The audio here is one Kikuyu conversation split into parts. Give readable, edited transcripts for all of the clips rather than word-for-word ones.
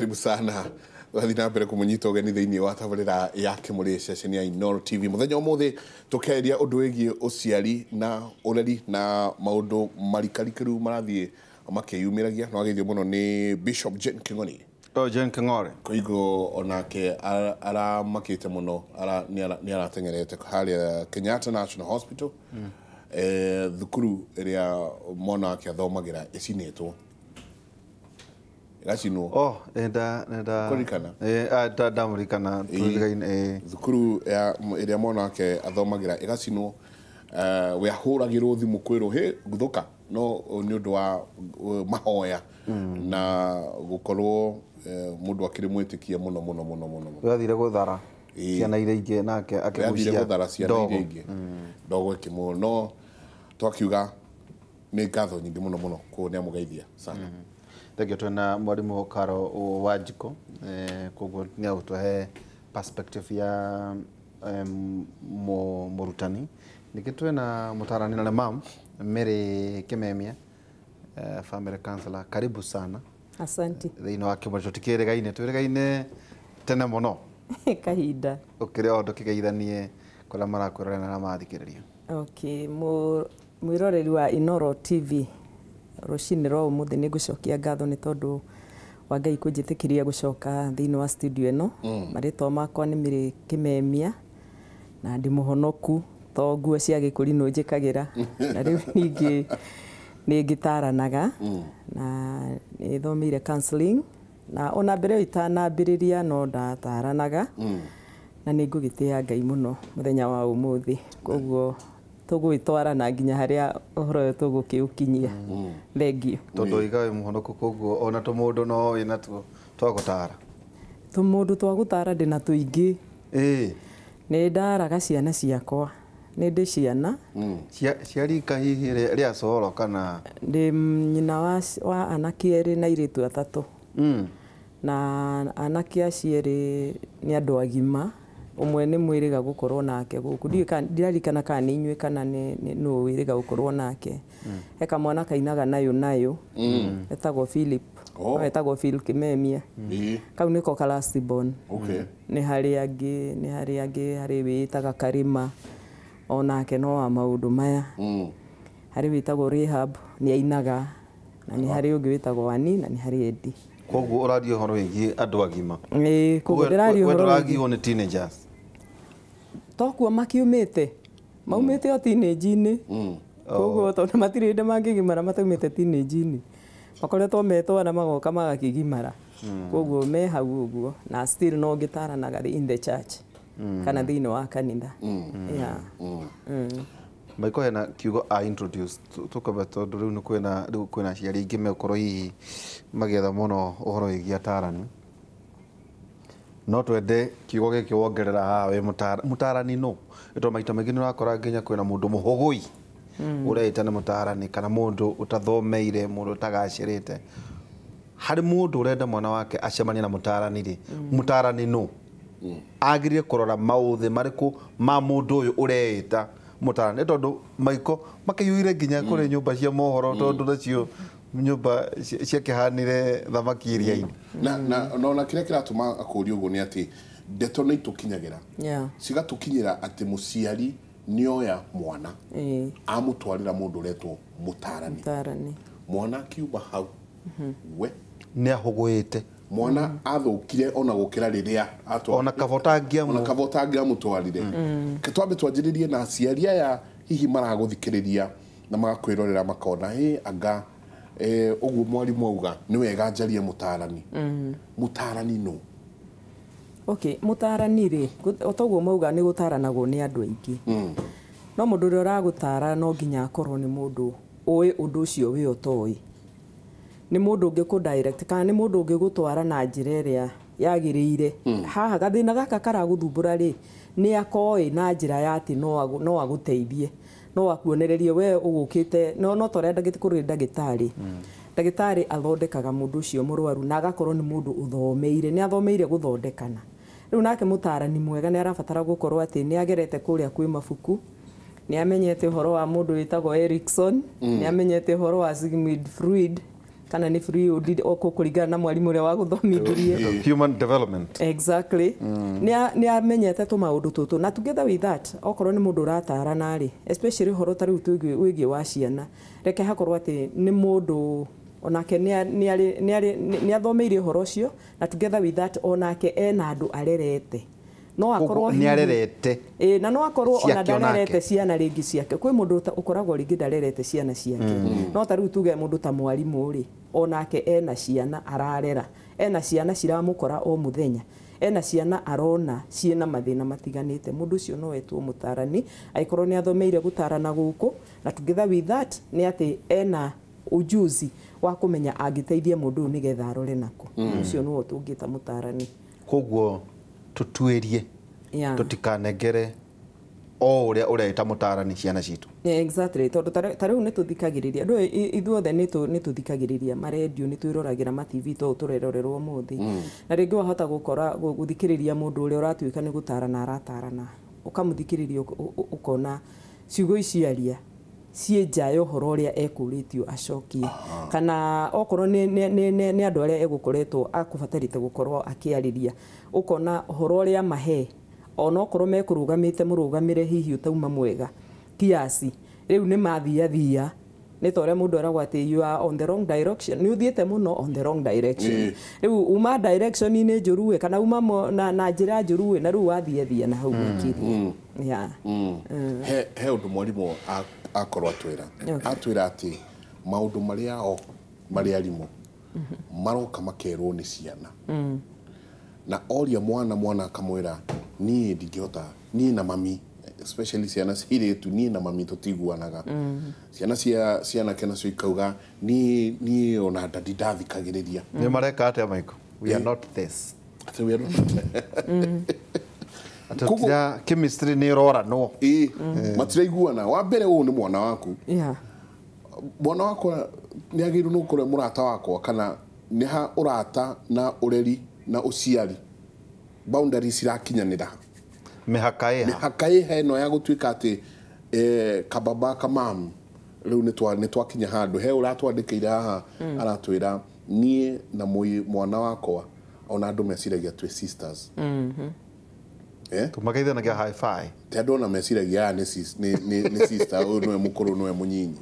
Karibu sana. Tũgathiĩ na mbere kũmũnyita ũgeni thĩinĩ wa tabarĩra ya Kĩmũrĩ ceceni ya Inooro TV. Mũthenya ũmũthĩ tũkĩarĩria ũndũ wĩgiĩ ũciari na ũreri na maũndũ marikarikĩru marathiĩ makĩyumĩragia. No ageithio mũno nĩ Bishop Jane Kĩng'ori. Oh, Jane Kĩng'ori. Koigo onake aramakĩte mũno, nĩ arateng'erete harĩa Kenyatta National Hospital. Thukuru ĩrĩa mwana wake athomagĩra ĩcinĩtwo, ĩgacinwo. Oh, nenda nenda. Kũririkana? Ndamũririkana tũririkaine, eh. Thukuru ya ĩrĩa mwana wake athomagĩra ĩgacinwo. We ahũragĩrwo thimũ kwĩrwo hĩ guthũka, no nĩ ũndũ wa mahoya na gũkorwo mũndũ akĩrĩ mwĩtĩkia mũno mũno mũno mũno mũno. Wathire gũthara ciana iria ingĩ nake athire akĩgucia gũthara ciana ndogo. Iria ingĩ ndogo ĩkĩmũ, no twakiuga nĩ ngatho nyingĩ mũno mũno, koguo nĩ amũgeithia sana. Thengiũ. Twĩna mwarimũ Karo Wanjikũ, koguo nĩ agũtũhe perspective ya mũrutani. Ningĩ twĩna mũtarani na nĩ mam Mary Kimemia, family counselor. Karibu sana. Asante. Thĩinĩ wa Kĩmũrĩ. Tũtikĩrĩgaine, twĩrĩgaine tene mũno. Kahinda. Ũkĩrĩ o ũndũ kĩgeithanie kũrĩa marakwĩrorera na arĩa marathikĩrĩria. Okay, mwĩroreri wa Inooro TV, rũcinĩ rwa ũmũthĩ nĩ ngũcokia ngatho nĩ tondũ wa Ngai kũnjĩtĩkĩria gũcoka thĩinĩ wa studio ĩno. Marĩtwa makwa nĩ Mary Kimemia na ndĩ mũhonoku to nguo cia gĩkũrinũ njĩkagĩra, na rĩu ningĩ nĩ ngĩtaranaga na nĩ thomeire counseling, na ona mbere ĩyo itanambĩrĩria no ndataranaga, na nĩ ngũgĩtĩĩa Ngai mũno mũthenya wa ũmũthĩ. Koguo tũgwĩtwarana nginya harĩa ũhoro ũyũ tũgũkĩũkinyia. Thengiũ. Tondũ iga wĩ mũhonoku, koguo ona tũmũndũ no wĩ natuo twa gũtara. Tũmũndũ twa gũtara ndĩna tũingĩ. Nĩ ndaraga ciana ciakwa, nĩ ndĩ ciana. Cia rika hihi rĩa coro kana? Ndĩ nyina wa anake erĩ na airĩtu atatũ. Na anake acio erĩ nĩ andũ agima. Ũmwe nĩ mwĩrĩga gũkorwo nake gũkũ, ndiũĩ kana ndirarikana kana nĩ inyuĩ kana nĩ nũ wĩrĩga gũkorwo nake. He kamwana kainaga nayo nayo etagwo Philip. Oh. No etagwo Phil Kimemia. Kau nĩko ka last born. Nĩ harĩ angĩ, nĩ harĩ angĩ, harĩ wĩĩtaga Karima, onake no wa maũndũ maya. Harĩ wĩtagwo Rahab, nĩ ainaga, na nĩ harĩ ũngĩ wĩtagwo Ani, na nĩ harĩ Edi. Koguo ũraria ũhoro wĩgiĩ andũ agima. Ĩĩ, koguo ndĩraria We ũhoro wĩgiĩ ndũragio nĩ teenagers? Tokuo makiumĩte, maumĩte o teenage-inĩ. Koguo tondũ matirĩ hĩndĩ mangĩgimara mataumĩte teenage-inĩ, makoretwo metwana magoka magakĩgimara, koguo me hau ũguo, na still no ngĩtaranaga in the church kana thĩinĩ wa kanitha, yeah. Maiko hena kiugo a introduce tũkambe, tondũ rĩu nĩ kwĩna, rĩu kwĩna aciari aingĩ megũkorwo hihi magĩetha mũno ũhoro wĩgiĩ atarani. No twende kiugo gĩkĩ wongerera haha, wĩ mũtarani nũ? Nĩ tondũ maita maingĩ nĩ ũrakora nginya kwĩna mũndũ mũhũgũi ũreĩta nĩ mũtarani, kana mũndũ ũtathomeire, mũndũ ũtagacĩrĩte. Harĩ mũndũ ũrenda mwana wake acemanie na mũtarani rĩ, mũtarani nũ? Agĩrĩire kũrora maũthĩ marĩkũ ma mũndũ ũyũ ũreĩta mũtarani? Nĩ tondũ maiko makĩiyũire nginya kũrĩ nyũmba cia mohoro, tondũ nacio nyũmba ciakĩhanire thamaki iria-inĩ. Na ona kĩrĩa kĩratũma akũrie ũguo nĩ atĩ ndeto nĩ itũkinyagĩra, cigatũkinyĩra atĩ mũciari nĩoya mwana, amũtwarĩra mũndũ ũretwo mũtarani. Mũtarani. Mwana akiuma hau we nĩ ahũgũĩte. Mwana athũkire ona gũkĩra rĩrĩa ona kabota angĩamũ ona kabota angĩamũtwarire. Ke twambe twanjĩrĩrie na aciari aya hihi maragũthikĩrĩria na magakwĩrorera, makona hĩ anga ũguo mwarimũ auga nĩ wega njarie mũtarani. Mũtarani nũ? Okay, mũtarani rĩ, o toguo mauga nĩ gũtaranagwo nĩ andũ aingĩ. No mũndũ ũrĩa ũragũtara no nginya akorwo nĩ mũndũ ũĩ ũndũ ũcio wĩ ũtoĩ. Nĩ mũndũ ũngĩ kũ direct kana nĩ mũndũ ũngĩ gũtwara na njĩra ĩrĩa yagĩrĩire. Haha gathĩna gaka karagũthumbũra rĩ, nĩ akoĩ na njĩra ya atĩ no agũteithie. No akuonererie we ũgũkĩte, no ta ũrĩa kũrĩ ndagĩtarĩ. Ndagĩtarĩ athondekaga mũndũ ũcio mũrwaru na agakorwo nĩ mũndũ ũthomeire, nĩ athomeire gũthondekana. Rĩu nake mũtarani mwega nĩ arabatara gũkorwo atĩ nĩ agerete kũrĩa kwĩ mabuku, nĩ amenyete ũhoro wa mũndũ wĩtagwo Erikson, nĩ amenyete ũhoro wa Sigmund Freud, Kana nĩ Freud kũringana na mwarimũ ũrĩa wagũthomithirie. Human development. Exactly. Nĩ amenyete tũmaũndũ tũtũ na together with that okorwo nĩ mũndũ ũratarana rĩ, especially ũhoro ta rĩu wĩgiĩ wa ciana, reke hakorwo atĩ nĩ mũndũ onake nĩ athomeire ũhoro ũcio, na together with that onake ena andũ arerete. No akorwo nĩ arerete. Na no akorwo ona ndarerete ciana rĩngĩ ciake. Kwĩ mũndũ ũkoragwo rĩngĩ ndarerete ciana ciake. No ta rĩu tuge mũndũ ta mwarimũ rĩ, onake ena ciana ararera, ena ciana ciramũkora o mũthenya, ena ciana arona ciĩna mathĩna matiganĩte. Mũndũ ũcio no etwo mũtarani angĩkorwo nĩ athomeire gũtarana gũkũ, na together with that nĩ atĩ ena ujuzi wa kũmenya angĩteithia mũndũ ũyũ nĩgetha arore nako. Ũcio nĩwe tũngĩta mũtarani. Koguo tutuĩrie tutikanengere o ũrĩa ũreita mũtarani ciana citũ. Exactly, tondũ ta rĩu nĩ tũthikagĩrĩria andũ ithuothe nĩ tũthikagĩrĩria marendio, nĩ twĩroragĩra ma TV to tũrerorerwo ũmũthĩ, na rĩngĩ wahota gũkora gũthikĩrĩria mũndũ ũrĩa ũratuĩka nĩ gũtarana aratarana, ũkamũthikĩrĩria ũkona ciugo ici aria ciĩ nja ya ũhoro ũrĩa ekũrĩtio acokie, kana okorwo nĩ andũ arĩa egũkoretwo akũbatarĩte gũkorwo akĩarĩria, ũkona ũhoro ũrĩa mahe onokorwo mekũrũgamĩte mũrũgamĩre hihi ũtauma mwega kiasi, rĩu nĩ mathiathia nĩ ta ũrĩa mũndũ eragwo atĩ you are on the wrong direction, nĩ ũthiĩte mũno on the wrong direction, rĩu uma direction-inĩ njũru kana uma na njĩra njũru na rĩu wathiathia na hau makĩria. He ũndũ mwarimũ akorwo atwĩra atwĩra atĩ maũndũ marĩa o marĩ arimũ maroka makerwo nĩ ciana, na oria mwana akamwĩra niĩ ndingĩhota, niĩ na mami, especially ciana ciirĩtu, niĩ na mami tũtiguanaga. Ciana cia cianake nacio ikauga niĩ ona ndadi ndathikagĩrĩria. Nĩ mareka atĩa Michael? We are not this. Atĩ we are not. Atĩ chemistry nĩ ĩroranwo. Matiraiguana. Wa mbere ũyũ nĩ mwana waku. Mwana wakwa nĩ agĩrĩirwo nĩ gũkorwo mũrata wakwa, kana nĩ ha ũrata na ũreri na ũciari boundaries irakinyanĩra. Mĩhaka ĩha. Mĩhaka ĩha ĩno ya gũtuĩka atĩ kababa kamam rĩu nĩ twakinya handũ he ũratwandĩkĩire haha aratwĩra niĩ na mwana wakwa ona andũ meciragia twĩ sisters. Tũmageithanagia high five. Ti andũ ona meciragia aya nĩ sister, ũyũ nĩwe mũkũrũ nĩwe mũnyinyi.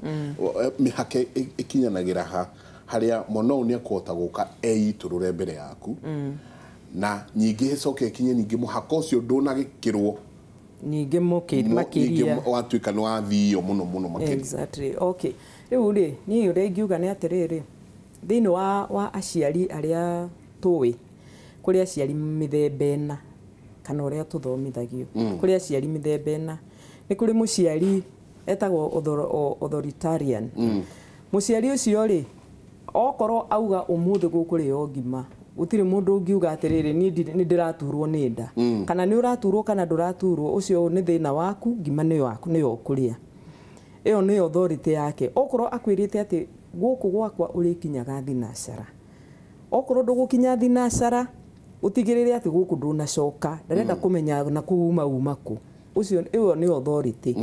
Mĩhaka ĩkinyanagĩra ha harĩa mwana ũyũ nĩ ekũhota gũka eitũrũre mbere yaku, na nyingĩ ĩcoke ĩkinye ningĩ mũhaka ũcio ndũnagĩkĩrwo ningĩ makĩria watuĩka nĩ wathio mũno mũno makĩria. Exactly. Okay, rĩu rĩ niĩ ũrĩa ingiuga nĩ atĩrĩrĩ, thĩinĩ wa aciari arĩa tũĩ, kũrĩ aciari mĩthemba ĩna, kana ũrĩa tũthomithagio kũrĩ aciari mĩthemba ĩna. Nĩ kũrĩ mũciari etagwo authoritarian. Mũciari ũcio rĩ, okorwo auga ũmũthĩ gũkũrĩo ngima, gũtirĩ mũndũ ũngiuga atĩrĩrĩ niĩ nĩ ndĩraturwo nĩ nda, kana nĩ ũraturwo kana ndũraturwo, ũcio nĩ thĩna waku, ngima nĩyo yaku nĩyo ũkũrĩa. Ĩyo nĩyo authority yake. Okorwo akwĩrĩte atĩ gũkũ gwakwa ũrĩkinyaga thinacara, okorwo ndũgũkinya thinacara ũtigĩrĩre atĩ gũkũ ndũnacoka, ndarenda kũmenya na kũu uma kũ, ũcio ĩyo nĩ authority.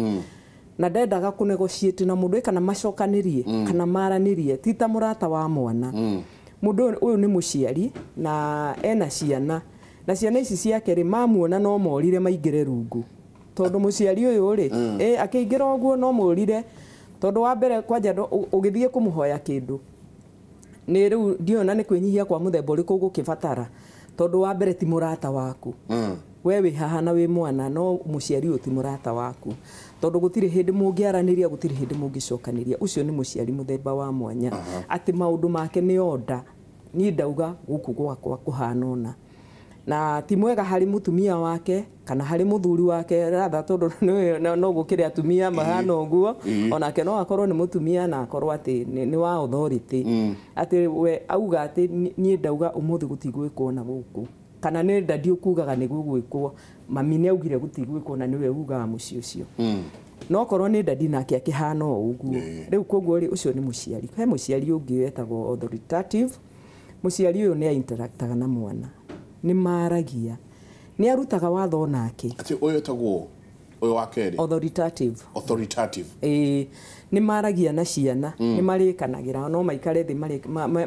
Na ndendaga kũ negotiate na mũndũ kana macokanĩrie kana maranĩrie, ti ta mũrata wa mwana. Mũndũ ũyũ nĩ mũciari na ena ciana, na ciana ici ciake rĩ mamuona no morire maingĩre rungu, tondũ mũciari ũyũ rĩ akĩingĩra ũguo no morire, tondũ wa mbere kwanja ũgĩthiĩ kũmũhoya kĩndũ nĩ rĩu ndiona nĩ kwĩnyihia kwa mũthemba ũrĩkũ ũgũkĩbatara, tondũ wa mbere ti mũrata waku. We wĩ haha na wĩ mwana, no mũciari ũyũ ti mũrata waku, tondũ gũtirĩ hĩndĩ mũngĩaranĩria, gũtirĩ hĩndĩ mũngĩcokanĩria. Ũcio nĩ mũciari mũthemba wa mwanya, atĩ maũndũ make nĩ order, niĩ ndauga gũkũ gwakwa kũhana ũna, na ti mwega harĩ mũtumia wake kana harĩ mũthuri wake ratha, tondũ no gũkĩrĩ atumia mahana ũguo, onake no akorwo nĩ mũtumia na akorwo atĩ nĩ wa authority, atĩ we auga atĩ niĩ ndauga ũmũthĩ gũtigwĩkwo na gũkũ, kana nĩ ndadi ũkugaga nĩ gũgwĩkwo, mami nĩ augire gũtigwĩkwo na nĩwe ugaga mũciĩ ũcio. No korwo nĩ ndadi nake akĩhana o ũguo. Rĩu koguo rĩ ũcio nĩ mũciari. He mũciari ũngĩ wetagwo authoritative. Mũciari ũyũ nĩ interactaga na mwana, nĩ maragia, nĩ arutaga watho nake. Atĩ ũyũ etagwo Ũyũ wa kerĩ. Authoritative. Authoritative. Ĩĩ, nĩ maragia na ciana, nĩ marĩkanagĩra, no maikare thĩ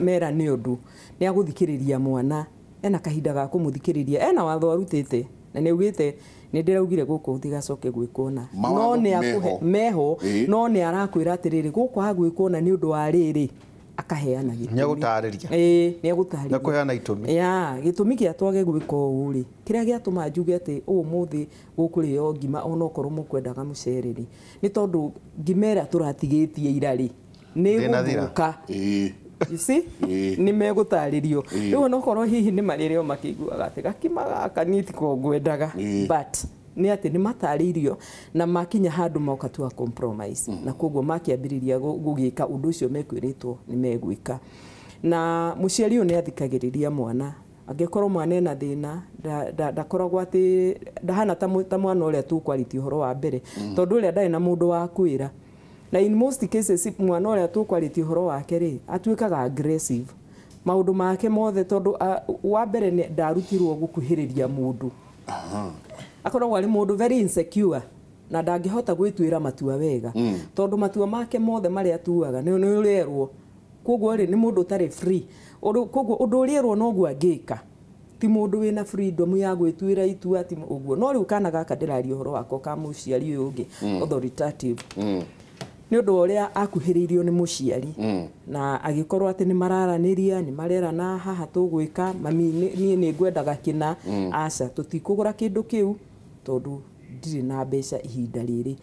mera nĩ ũndũ nĩ agũthikĩrĩria mwana, ena kahinda ga kũmũthikĩrĩria, ena watho arutĩte na nĩ augĩte nĩ ndĩraugire gũkũ gũtigacoke gwĩkwo na Mawatho no nĩ akũhe meho, no nĩ arakwĩra atĩrĩrĩ gũkũ hagwĩkwo na nĩ ũndũ wa rĩrĩ, akaheana gĩtũmi. Nĩ egũtarĩria. Ĩĩ, nĩ egũtarĩria. Nĩ ekũheana itũmi. Ya, gĩtũmi gĩa twage gwĩka ũũ rĩ, kĩrĩa gĩatũma njuge atĩ ũmũthĩ gũkũrĩo ngima onokorwo mũkwendaga mũcere rĩ, nĩ tondũ ngima ĩrĩa tũratigĩtie ira rĩ, nĩ Ndĩnathira. ĩgũthũka. You see? Ĩĩ. Nĩ megũtarĩrio. Ĩĩ. Rĩu onokorwo hihi nĩ marĩrĩo makĩiguaga atĩ gakima gaka niĩ tiko ngwendaga. Ĩĩ. But nĩ atĩ nĩ matarĩirio na makinya handũ moka tu a compromise. Na koguo makĩambĩrĩria gũgĩka ũndũ ũcio mekwĩrĩtwo nĩ megwĩka. Na mũciari ũyũ nĩ athikagĩrĩria mwana. Angĩkorwo mwana ena thĩna, ndakoragwo atĩ ndahana ta mwana ũrĩa tũkwarĩtie ũhoro wa mbere. Tondũ ũrĩa ndarĩ na mũndũ wa kwĩra. Na in most cases mwana ũrĩa tũkwarĩtie ũhoro wake rĩ, atuĩkaga aggressive. Maũndũ make mothe tondũ wa mbere nĩ ndarutirwo gũkuhĩrĩria mũndũ. Akoragwo arĩ mũndũ very insecure na ndangĩhota gwĩtuĩra matua wega. Tondũ matua make mothe marĩa atuaga nĩ ũrerwo. Koguo rĩ, nĩ mũndũ ũtarĩ free. Koguo ũndũ ũrĩa erwo noguo angĩka. Ti mũndũ wĩna freedom ya gwĩtuĩra itua ti ũguo. No rĩu kana gaka ndĩraria ũhoro wako ka mũciari ũyũ ũngĩ, authoritative. Nĩ ũndũ wa ũrĩa akuhĩrĩirio nĩ mũciari. Na agĩkorwo atĩ nĩ mararanĩria, nĩ marerana haha tũgwĩka, mami niĩ nĩ ngwendaga kĩna, aca tũtikũgũra kĩndũ kĩu tondũ ndirĩ na mbeca ihinda rĩrĩ.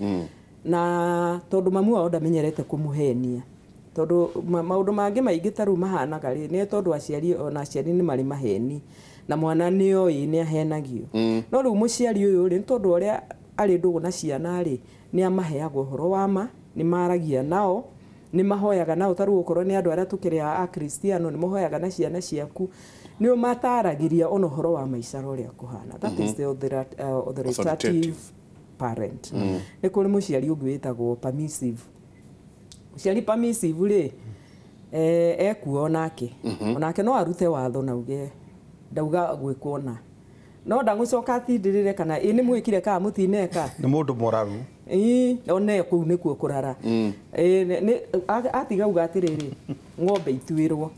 Na tondũ mamu wao ndamenyerete kũmũhenia. Tondũ maũndũ mangĩ maingĩ ta rĩu mahanaga rĩ, nĩ tondũ aciari ona aciari nĩ marĩ maheni na mwana nĩ oĩ nĩ ahenagio. No rĩu mũciari ũyũ rĩ, nĩ tondũ ũrĩa arĩ ndũgũ na ciana rĩ, nĩ amaheaga ũhoro wa ma, nĩ maragia nao, nĩ mahoyaga nao, ta rĩu okorwo nĩ andũ arĩa tũkĩrĩ a Kristiano, nĩ mahoyaga na ciana ciaku, nĩ ũmataragĩria ona ũhoro wa maica ũrĩa kũhana. That is the authoritative parent. Nĩ kũrĩ mũciari ũngĩ wĩtagwo permissive. Mũciari permissive rĩ, ekuo onake. Onake no arute watho na uge ndauga gwĩkwo na. No ndagũcoka atindĩrĩre kana ĩ nĩ mwĩkire kana mũtineka. Nĩ mũndũ mũraru. Ĩĩ, one kũu nĩkuo kũrara. Ĩĩ, atiga uga atĩrĩrĩ, ng'ombe ituĩrwo.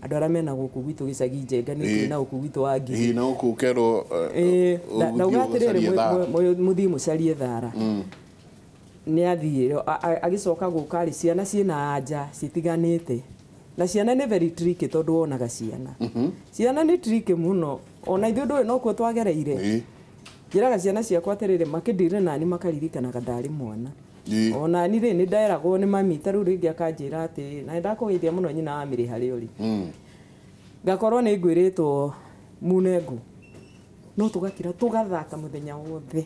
Andũ arĩa mena gũkũ gwitũ gĩcagi Njenga nĩ kwĩna gũkũ gwitũ wa Ngigĩ. Ĩĩ, na gũkũ ũkerwo, Ndauga atĩrĩrĩ, mũthiĩ mũcarie thara. Nĩ athiĩ, agĩcoka gũka rĩ, ciana ciĩna anja citiganĩte. Na ciana nĩ very tricky tondũ wonaga ciana. Ciana nĩ tricky mũno. Ona ithuĩ ndũĩ nokuo twagereire. Njĩraga ciana ciakwa atĩrĩrĩ, makĩndire nani makaririkanaga ndarĩ mwana. Ona ni rĩ, nĩ nderagwo nĩ mami, ta rĩu rĩngĩ akanjĩra atĩ, na nĩndakũgeithia mũno nyina wa Mĩrĩ harĩa ũrĩ. Ngakorwo nĩ ngwĩrĩtwo mune ngũ. No tũgakira tũgathaka mũthenya wothe.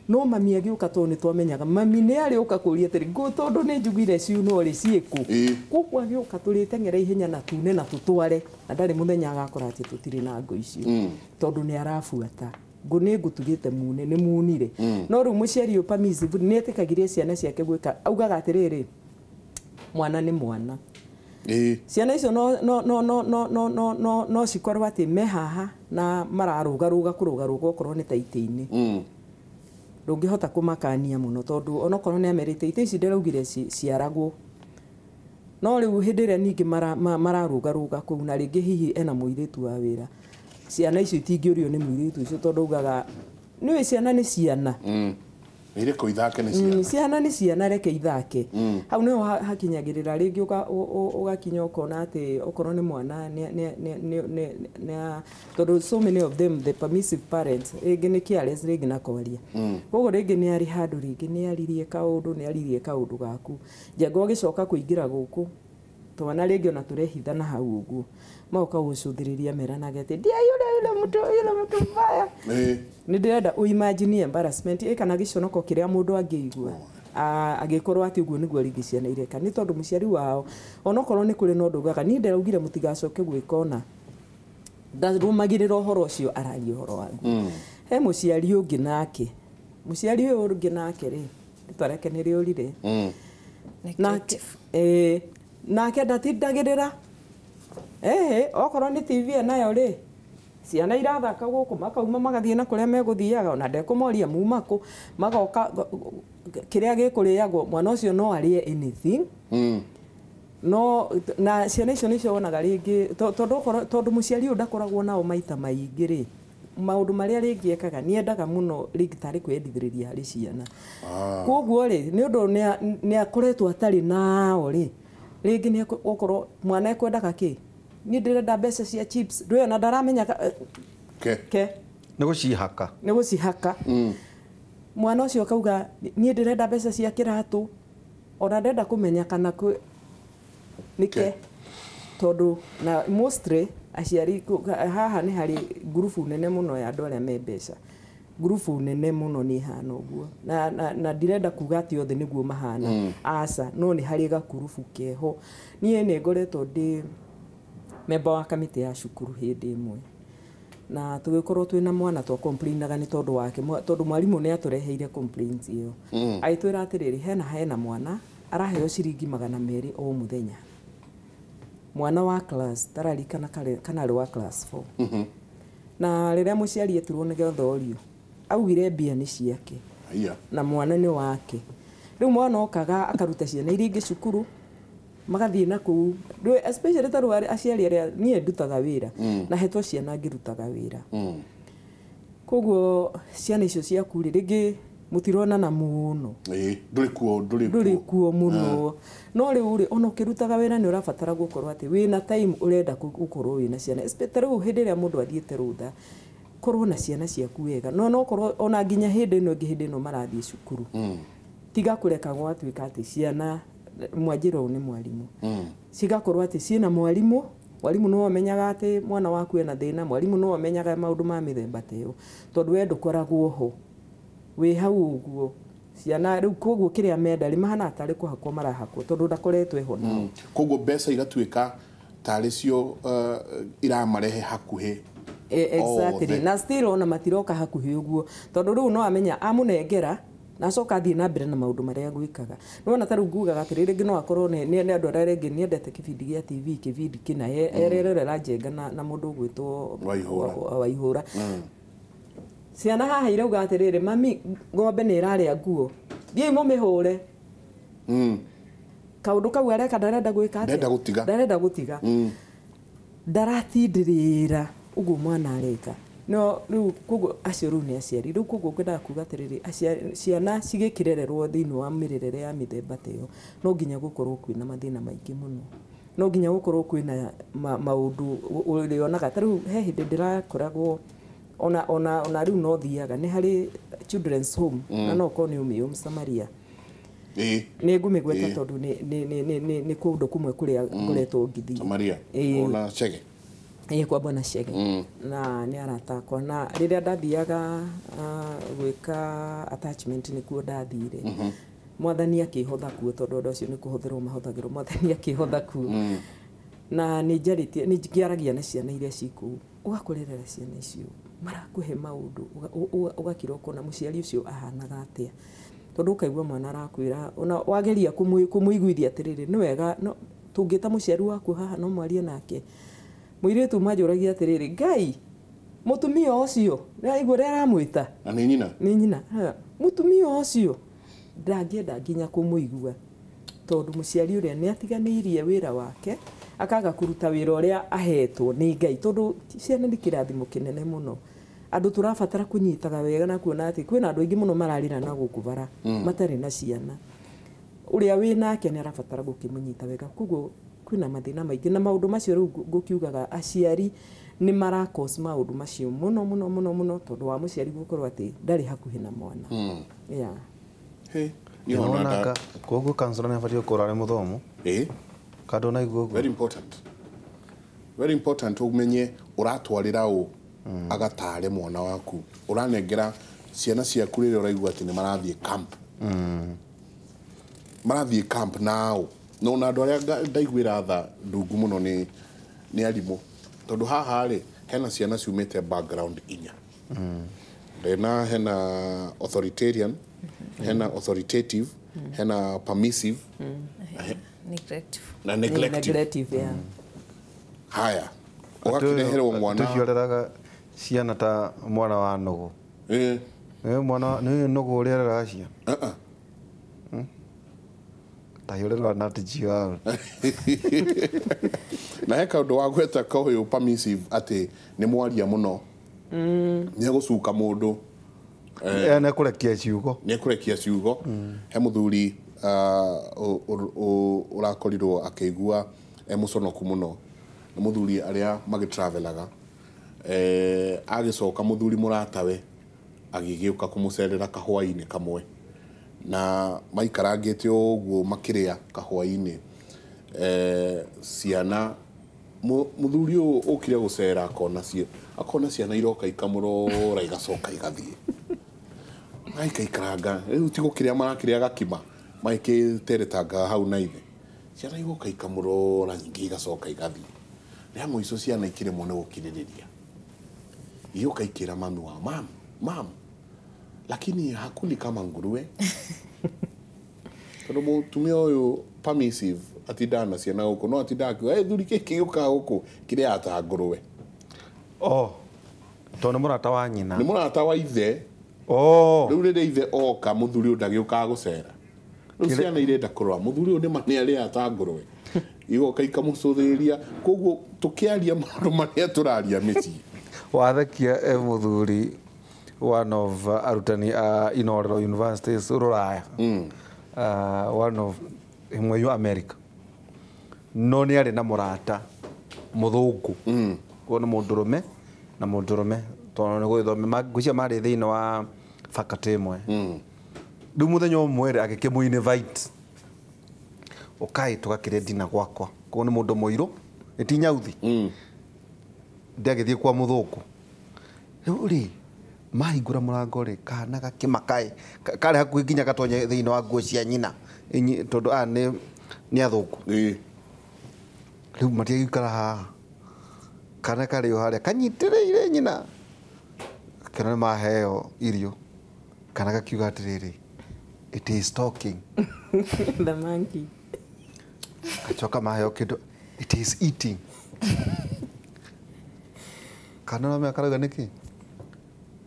No mami agĩũka tondũ nĩ twamenyaga mami nĩ arĩũka kũria atĩrĩ, ngũ tondũ nĩ njugire ciunwo rĩ ciĩkũ. Koguo agĩũka tũrĩteng'era ihenya na tune na tũtware, na ndarĩ mũthenya agakora atĩ tũtirĩ na ngũ icio. Tondũ nĩ arabuata. Ngũ nĩ ngũtugĩte mune, nĩ munire. No rĩu mũciari ũyũ permissive nĩ etĩkagĩria ciana ciake gwĩka, augaga atĩrĩrĩ, mwana nĩ mwana. Ciana icio no cikorwo atĩ me haha na mararũgarũga kũrũgarũga okorwo nĩ ta itĩ-inĩ. Ndũngĩhota kũmakania mũno tondũ onokorwo nĩ amerite itĩ ici ndĩraugire ciaragwo. No rĩu hĩndĩ ĩrĩa ningĩ mararũgarũga kũu na rĩngĩ hihi ena mũirĩtu wa wĩra. Ciana icio itingĩũrio nĩ mũirĩtu ũcio tondũ augaga nĩũĩ ciana nĩ ciana. Irĩkũ ithake nĩ ciana. Ciana nĩ ciana, reke ithake. Hau nĩho hakinyagĩrĩra rĩngĩ ũgakinya ũkona atĩ okorwo nĩ mwana tondũ so many of them the permissive parents rĩngĩ nĩ careless rĩngĩ na kwaria. Koguo rĩngĩ nĩ arĩ handũ rĩngĩ nĩ aririe kaũndũ, nĩ aririe kaũndũ gaku. Njenga ũgĩcoka kũingĩra gũkũ twana rĩngĩ ona tũrehithana hau ũguo. Magoka gũcũthĩrĩria meranage atĩ ndiaiyũra yule mtu, yule mtu mbaya. Nĩ ndĩrenda ũimagine embarrassment ĩ kana gĩconoko kĩrĩa mũndũ angĩigua. Angĩkorwo atĩ ũguo nĩguo rĩngĩ ciana ireka. Nĩ tondũ mũciari wao onokorwo nĩ kũrĩ na ũndũ ugaga niĩ ndĩraugire mũtigacoke gwĩka ona. Ndarũmagĩrĩra ũhoro ũcio araria ũhoro waguo. He mũciari ũngĩ nake. Mũciari ũyũ ũngĩ nake rĩ, rĩtwa rĩake nĩ rĩũrire. Nake ndatindagĩrĩra. Okorwo nĩ TV enayo rĩ, Ciana irathaka gũkũ makauma magathiĩ na kũrĩa megũthiaga ona ndekũmoria muma kũ magoka kĩrĩa gĩkũrĩagwo mwana ũcio no arĩe anything. No na ciana icio nĩcio wonaga rĩngĩ tondũ mũciari ũyũ ndakoragwo nao maita maingĩ rĩ maũndũ marĩa rĩngĩ ekaga nĩendaga mũno rĩngĩ tarĩ kwĩyendithĩrĩria harĩ ciana. Koguo rĩ nĩ ũndũ nĩ akoretwo atarĩ nao rĩ rĩngĩ nĩ okorwo mwana ekwendaga kĩ niĩ ndĩrenda mbeca cia chips ndũĩ ona ndaramenya ke nĩ gũcihaka nĩ gũcihaka. Mwana ũcio akauga niĩ ndĩrenda mbeca cia kĩratũ ona ndenda kũmenya kana nĩke tondũ na mostly aciari haha nĩ harĩ ngurubu nene mũno ya andũ arĩa me mbeca ngurubu nene mũno nĩ ĩhana ũguo na ndirenda kuga atĩ othe nĩguo mahana aca no nĩ harĩ gakurubu keho. Niĩ nĩ ngoretwo ndĩ memba wa kamĩtĩ ya cukuru hĩndĩ ĩmwe na tũgĩkorwo twĩna mwana twa complainaga nĩ tondũ wake tondũ mwarimũ nĩ atũreheire complaints ĩyo. Agĩtwĩra atĩrĩrĩ hena mwana araheo ciringi 200 o mũthenya mwana wa class tararikana kana arĩ wa class 4. Na rĩrĩa mũciari etirwo nĩgetha orio augire mbia nĩ ciake na mwana nĩ wake. Rĩu mwana okaga akaruta ciana iria ingĩ cukuru magathiĩ na kũu especially ta rĩu aciari arĩa niĩ ndutaga wĩra na hetwo ciana ngĩrutaga wĩra. Koguo ciana icio ciaku rĩ rĩngĩ mũtironana mũno ndũrĩ kuo mũno no rĩu rĩ ona ũkĩrutaga wĩra nĩ ũrabatara gũkorwo atĩ wĩna time ũrenda gũkorwo wĩna ciana ta rĩu hĩndĩ ĩrĩa mũndũ athiĩte rũtha korwo na ciana ciaku wega no nokorwo ona nginya hĩndĩ ĩno ĩngĩ hĩndĩ ĩno marathiĩ cukuru tiga kũreka gwatuĩka atĩ ciana mwanjĩra ũyũ nĩ mwarimũ cigakorwo atĩ ciĩna mwarimũ mwarimu no amenyaga atĩ mwana waku ena thĩna mwarimu no amenyaga maũndũ ma mĩthemba ta ĩyo tondũ we ndũkoragwo ho wĩ hau ũguo ciana rĩu koguo kĩrĩa menda rĩ mahana tarĩ kũhakwo marahakwo tondũ ndakoretwo eho nao. Koguo mbeca igatuĩka tarĩ cio iramarehe hakuhĩ. Exactly na still ona matiroka hakuhĩ ũguo tondũ rĩu no amenya amũnengera na acoka athiĩ na mbere na maũndũ marĩa gwĩkaga. Nĩwona ta rĩu ngugaga atĩrĩrĩ rĩngĩ no akorwo nĩ andũ arĩa rĩngĩ nĩendete kĩbindi gĩa TV kĩbindi kĩna ererera Njenga na mũndũ ũgwĩtwo Waihũra. Ciana haha irauga atĩrĩrĩ mami ng'ombe nĩ ĩrarĩa nguo thiĩi mũmĩhũre. Kaũndũ kau areka ndarenda gwĩka atĩa ndarenda gũtiga ndaratindĩrĩra ũguo mwana areka no rĩu koguo acio rĩu nĩ aciari rĩu koguo ngwendaga kuga atĩrĩrĩ ciana cigĩkĩrererwo thĩinĩ wa mĩrerere ya mĩthemba ta ĩyo no nginya gũkorwo kwĩna mathĩna maingĩ mũno no nginya gũkorwo kwĩna maũndũ ũrĩonaga ta rĩu he hĩndĩ ndĩrakoragwo ona rĩu no thiaga nĩ harĩ children's home na no ũkorwo nĩ ũmĩũĩ Msamaria nĩ ngũmĩgweta tondũ nĩ kũndũ kũmwe kũrĩa ngoretwo ngĩthiĩ Samaria ona Chege kwa Bwana Chege na nĩ arata akwa na rĩrĩa ndathiaga gwĩka attachment nĩkuo ndathire mwathani akĩhotha kuo tondũ andũ acio nĩ kũhũthĩrwo mahũthagĩrwo mwathani akĩhotha kuo na nĩ njarĩtie nĩ ngĩaragia na ciana iria ci kũu ũgakorerera ciana icio marakũhe maũndũ ũgakira ũkona mũciari ũcio ahanaga atĩa tondũ ũkaigua mwana arakwĩra ona wageria kũmũiguithia atĩrĩrĩ nĩ wega tũngĩta mũciari waku haha no mwarie nake mũirĩtu manjũragia atĩrĩrĩ Ngai mũtumia ũcio nĩaigua ũrĩa aramwĩta na nĩ nyina nĩ nyina mũtumia ũcio ndangĩenda nginya kũmũigua tondũ mũciari ũrĩa nĩ atiganĩirie wĩra wake akaga kũruta wĩra ũrĩa ahetwo nĩ Ngai tondũ ciana nĩ kĩrathimo kĩnene mũno andũ tũrabatara kũnyitaga wega na kuona atĩ kwĩna andũ aingĩ mũno mararĩra na gũkũ bara matarĩ na ciana ũrĩa wĩ nake nĩ arabatara gũkĩmũnyita wega koguo kwĩna mathĩna maingĩ na maũndũ macio rĩu ngũkiugaga aciari nĩ marakos maũndũ macio mũno mũno mũno mũno tondũ wa mũciari gũkorwo atĩ ndarĩ hakuhĩ na mwana. Yeah. Hey, nĩwonaga koguo counselor nĩ abatiĩ gũkorwo arĩ mũthomu kando na iguo very important very important umenye ũratwarĩra ũ agatare mwana waku ũranengera ciana ciaku rĩrĩa ũraigua atĩ nĩ marathiĩ camp marathiĩ camp nao no na andũ arĩa ndaiguĩra tha ndungu mũno nĩ arimũ tondũ haha rĩ hena ciana ciumĩte background inya ndena hena authoritarian hena authoritative hena permissive neglective na neglective. Haya ũgakĩreherwo mwana tũcioreraga Ciana ta mwana wa nũgũ. Mwana nĩ nũgũ ũrĩa areraga ciana. Ta ũreraga na TGR. Na he kaũndũ wa gweta ka ũyũ permissive atĩ nĩ mwaria mũno. Nĩ egũcuka mũndũ. Nĩ ekũrekia ciugo. Nĩ ekũrekia ciugo. He mũthuri ũrakorirwo akĩigua e mũconoku mũno. Nĩ mũthuri arĩa magĩtravelaga. Agĩcoka mũthuri mũratawe agĩgĩũka kũmũcerera kahũa-inĩ kamwe. Na maikarangĩte ũguo makĩrĩa kahũa-inĩ. Ciana mũthuri ũyũ ũkire gũcera akona ciana iroka ikamũrora igacoka igathiĩ. Maikaikaranga rĩu ti gũkĩrĩa marakĩrĩa gakima magĩteretanga hau na ithe. Ciana igoka ikamũrora nyingĩ igacoka igathiĩ. Rĩa mũico ciana ikĩremwo nĩ gũkirĩrĩria. Igĩũka ikĩra mami wao, mam, mam, lakini hakuli kama nguruwe. Tondũ mũtumia ũyũ permissive atindaga na ciana gũkũ no atindaga akiuga hey, thuri gĩkĩ gĩũkaga gũkũ kĩrĩaga ta ngũrũwe. Oh, tondũ nĩ mũrata wa nyina. Nĩ mũrata wa ithe. Rĩu rĩrĩa ithe oka mũthuri ũyũ ndagĩũkaga gũcera. Rĩu ciana irenda kũrora mũthuri ũyũ nĩ arĩaga ta ngũrũwe. Igoka ikamũcũthĩrĩria. Koguo tũkĩaria maũndũ marĩa tũraria mĩciĩ. Wathekia mũthuri one of arutani a Inooro Universities Rũraya. One of ĩmwe yu America. No nĩ arĩ na mũrata mũthũngũ. Ũyũ nĩ mũndũrũme na mũndũrũme tondũ nĩ gũgĩthome ngwĩciria marĩ thĩinĩ wa faculty ĩmwe. Rĩu mũthenya ũmwe rĩ agĩkĩmũ invite ũkai tũgakĩrĩa dinner gwakwa. Koguo nĩ mũndũ mũirũ nĩ ti nyauthi. Ndagĩthiĩ kwa mũthũngũ. Rĩu rĩ mahingũra mũrango rĩ kana gakĩmakaĩ karĩ hakuhĩ nginya gatonye thĩinĩ wa nguo cia nyina tondũ aya nĩ athũngũ. Rĩu matiagĩikara haha kana karĩ o harĩa kanyitĩrĩire nyina. Kana nĩ maheo irio kana gakiuga atĩrĩrĩ it is talking. The monkey. Gacoka maheo kĩndũ it is eating. Kana no karauga nĩkĩ?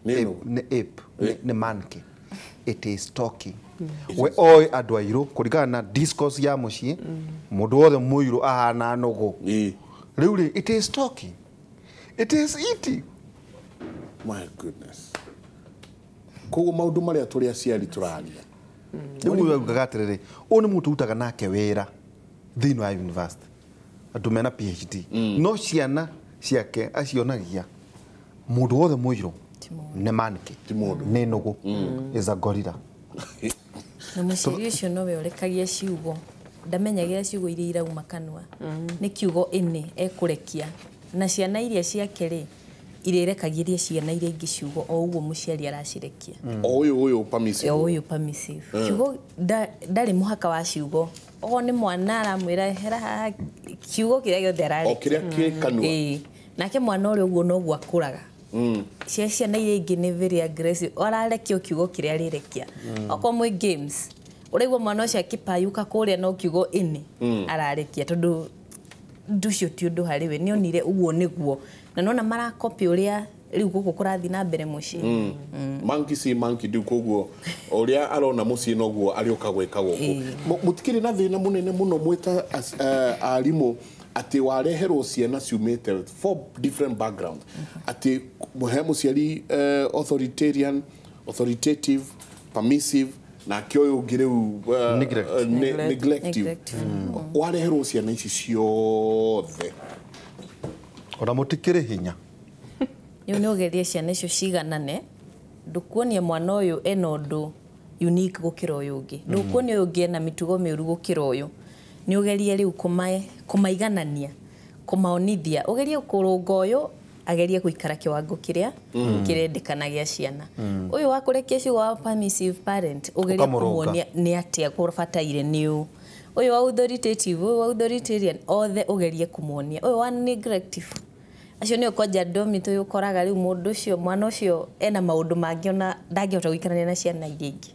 Nĩ ape, nĩ monkey. It is talking. We oĩ andũ airũ kũringana na discourse ya mũciĩ mũndũ wothe mũirũ ahana nũgũ. Rĩu rĩ it is talking. It is eating. My goodness. Koguo maũndũ marĩa tũrĩ aciari tũraria. Rĩu ũyũ augaga atĩrĩrĩ ũyũ nĩ mũndũ tũrutaga nake wĩra thĩinĩ wa university andũ mena PhD. No ciana ciake acionagia mũndũ wothe mũirũ nĩ monkey, nĩ nũgũ, is a gorilla. Na mũciari ũcio nowe ũrekagia ciugo ndamenyagĩra ciugo iria irauma kanua. Nĩ kiugo ĩnĩ ekũrekia na ciana iria ciake rĩ irĩrekagĩria ciana iria ingĩ ciugo o ũguo mũciari aracirekia. O ũyũ permissive. O ũyũ permissive. Kiugo ndarĩ mũhaka wa ciugo. Okorwo nĩ mwana aramwĩra hera haha kiugo kĩrĩa gĩothe ararekia. O kĩrĩa kĩ kanua. Nake mwana ũrĩa ũguo noguo akũraga. Ciana iria ingĩ nĩ very aggressive. Ararekia kiugo kĩrĩa arĩrekia. Okorwo mwĩ games ũraigua mwana ũcio akĩpayũka kũrĩa no kiugo ĩnĩ ararekia tondũ ũndũ ũcio ti ũndũ harĩ we. Nĩonire ũguo nĩguo. Na nona marakopi ũrĩa rĩu gũkũ kũrathiĩ na mbere mũciĩ. Monkey see monkey do. Koguo ũrĩa arona mũciĩ noguo arĩũka gwĩka gũkũ. Mũtikĩrĩ na thĩna mũnene mũno mwĩta arimũ atĩ wareherwo ciana ciumĩte four different backgrounds. Atĩ he mũciari authoritarian, authoritative, permissive na kĩ ũyũ ũngĩ rĩu neglective. Wareherwo ciana ici ciothe. Ona mũtikĩrĩ hinya. Rĩu nĩ ũgerie ciana icio ciganane ndũkuonia mwana ũyũ ena ũndũ unique gũkĩra ũyũ ũngĩ. Ndũkuonia ũyũ ũngĩ ena mĩtugo mĩũru gũkĩra ũyũ. Nĩ ũgerie rĩu kũmaiganania, kũmaonithia. Ũgerie kũrũnga ũyũ agerie gũikara kĩwango kĩrĩa kĩrendekana gĩa ciana. Ũyũ wa kũrekia ciugo wa permissive parent ũgerie kũmuonia nĩ atĩa kũbataire nĩ ũũ. Ũyũ wa authoritative, ũyũ wa authoritarian othe ũgerie kũmuonia. Ũyũ wa neglective acio nĩo kwanja dormitory ũkoraga rĩu mũndũ ũcio mwana ũcio ena maũndũ mangĩ ona ndangĩhota gũikarania na ciana iria ingĩ.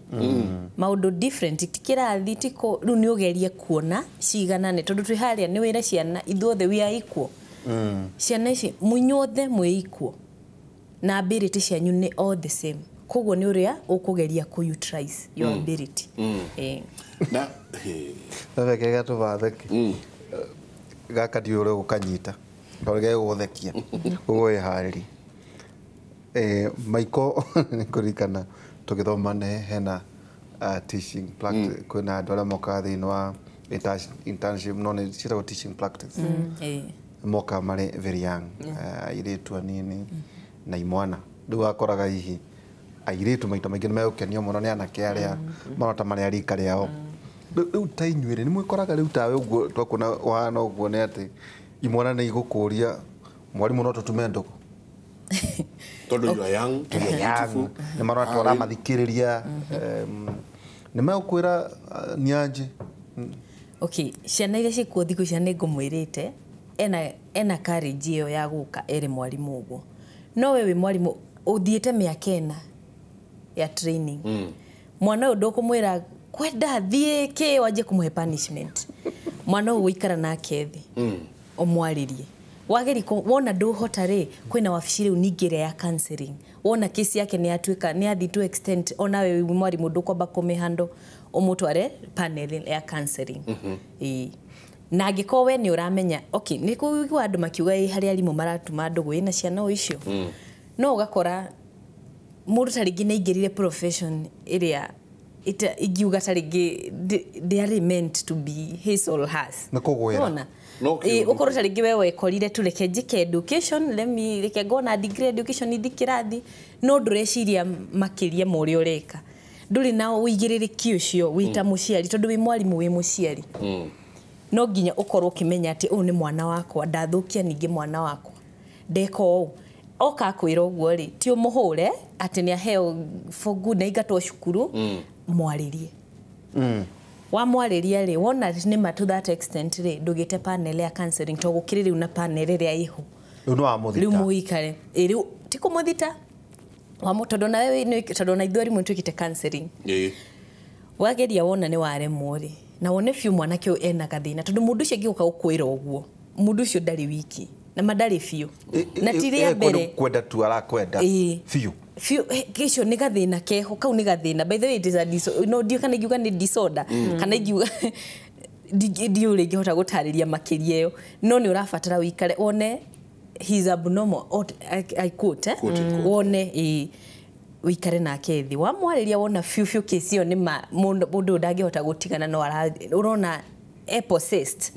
Maũndũ different ti kĩrathi ti kũ rĩu nĩ ũgerie kuona ciganane tondũ twĩ harĩa nĩ wĩre ciana ithuothe we are equal. Ciana ici mũinyuothe mwĩ equal. Na ability cianyu nĩ all the same. Koguo nĩ ũrĩa ũkũgeria kũ utilize your ability. Na Reke gatũbatheke gaka ndiũĩ ũrĩa ũgũkanyita tondũ gegũgũthekia ũguo wĩharĩrie. Maiko nĩngũririkana tũgĩthoma nĩ hena teaching practice, kwĩna andũ arĩa mokaga thĩinĩ wa internship no nĩ ciĩtagwo teaching practice, mokaga marĩ very young, airĩtu anini na imwana. Rĩu wakoraga hihi airĩtu maita maingĩ nĩ megũkenio mũno nĩ anake arĩa marota marĩ a rika rĩao. Rĩu ta inyuĩ rĩ, nĩ mwĩkoraga rĩu tawe ũguo twakuona ũhana ũguo nĩ atĩ imwana nĩ igũkũria mwarimũ no tũtume ndũgũ tondũ you are young, you are beautiful. Nĩ marona ta ũramathikĩrĩria, nĩ megũkwĩra nianjĩ. Okay, ciana iria ciĩkuo thikũ ici nĩ ngũmwĩrĩte ena courage ĩyo ya gũka ere mwarimũ ũguo. No we wĩ mwarimũ ũthiĩte mĩaka 4 ya training. Mwana ũyũ ndũkũmwĩra kwenda thiĩ kĩ wanjie kũmũhe punishment. Mwana ũyũ ũikara nake thĩ ũmwarĩrie. Wageri wona ndũhota rĩ, kwĩna wabici rĩu ningĩ ĩrĩa ya counseling. Wona kesi yake nĩ yatuĩka nĩ yathi to extent ona we wĩ mwarimũ ndũkwamba kũmĩhandle ũmũtware panel ya counseling. Na angĩkorwo we nĩ ũramenya okay, nĩ kũigua andũ makiuga ĩ harĩ arimũ maratuma ndũgũ ĩna ciana o icio. No ũgakora mũndũ ta rĩngĩ nĩ aingĩrire profession ĩrĩa ingiuga ta rĩngĩ ndĩarĩ meant to be his or hers. Nĩ kũgwĩra. Wona? No kĩũndũ. Ũkorwo ta rĩngĩ we wekorire tu reke njĩke education, let me reke ngona degree education ithi kĩrathi, no ndũreciria makĩria ma ũrĩa ũreka. Ndũrĩ na ũigĩrĩrĩki ũcio wĩ ta mũciari tondũ wĩ mwarimũ wĩ mũciari. No nginya ũkorwo ũkĩmenya atĩ ũyũ nĩ mwana wakwa, ndathũkia ningĩ mwana wakwa. Ndeka ũũ. Oka kwĩra ũguo rĩ, ti ũmũhũre atĩ nĩ aheo for good na aingatwo cukuru, mwarĩrie. Wamwarĩria rĩ, wona nĩ ma to that extent rĩ, ndũgĩte panel ya counseling tondũ gũkĩrĩ rĩu na panel ĩrĩa ĩho. Rĩu nĩ wamũthita. Rĩu mũikare. Rĩu ti kũmũthita. Tondũ nawe tondũ na ithuĩ arimũ nĩtwĩkĩte counseling. Wageria wona nĩ waremwo rĩ, na wone biũ mwanake ũyũ ena gathĩna tondũ mũndũ ũcio angĩũka gũkwĩra ũguo, mũndũ ũcio ndarĩ wiki na ma ndarĩ biũ. Na ti rĩa mbere. Kwenda tu arakwenda biũ. Biũ, gĩcio nĩ gathĩna keho, kau nĩ gathĩna. By the way, it is a no ndiũ kana ingiuga nĩ disorder, kana ingiuga ndiũ ũrĩa ingĩhota gũtarĩria makĩria ĩyo. No nĩ ũrabatara ũikare wone he is abnormal, I quote, wone ũikare nake thĩ. Wamwarĩria wona biũ biũ kesi ĩyo nĩ ma mũndũ ũyũ ndangĩhota gũtigana no ũrona e possessed.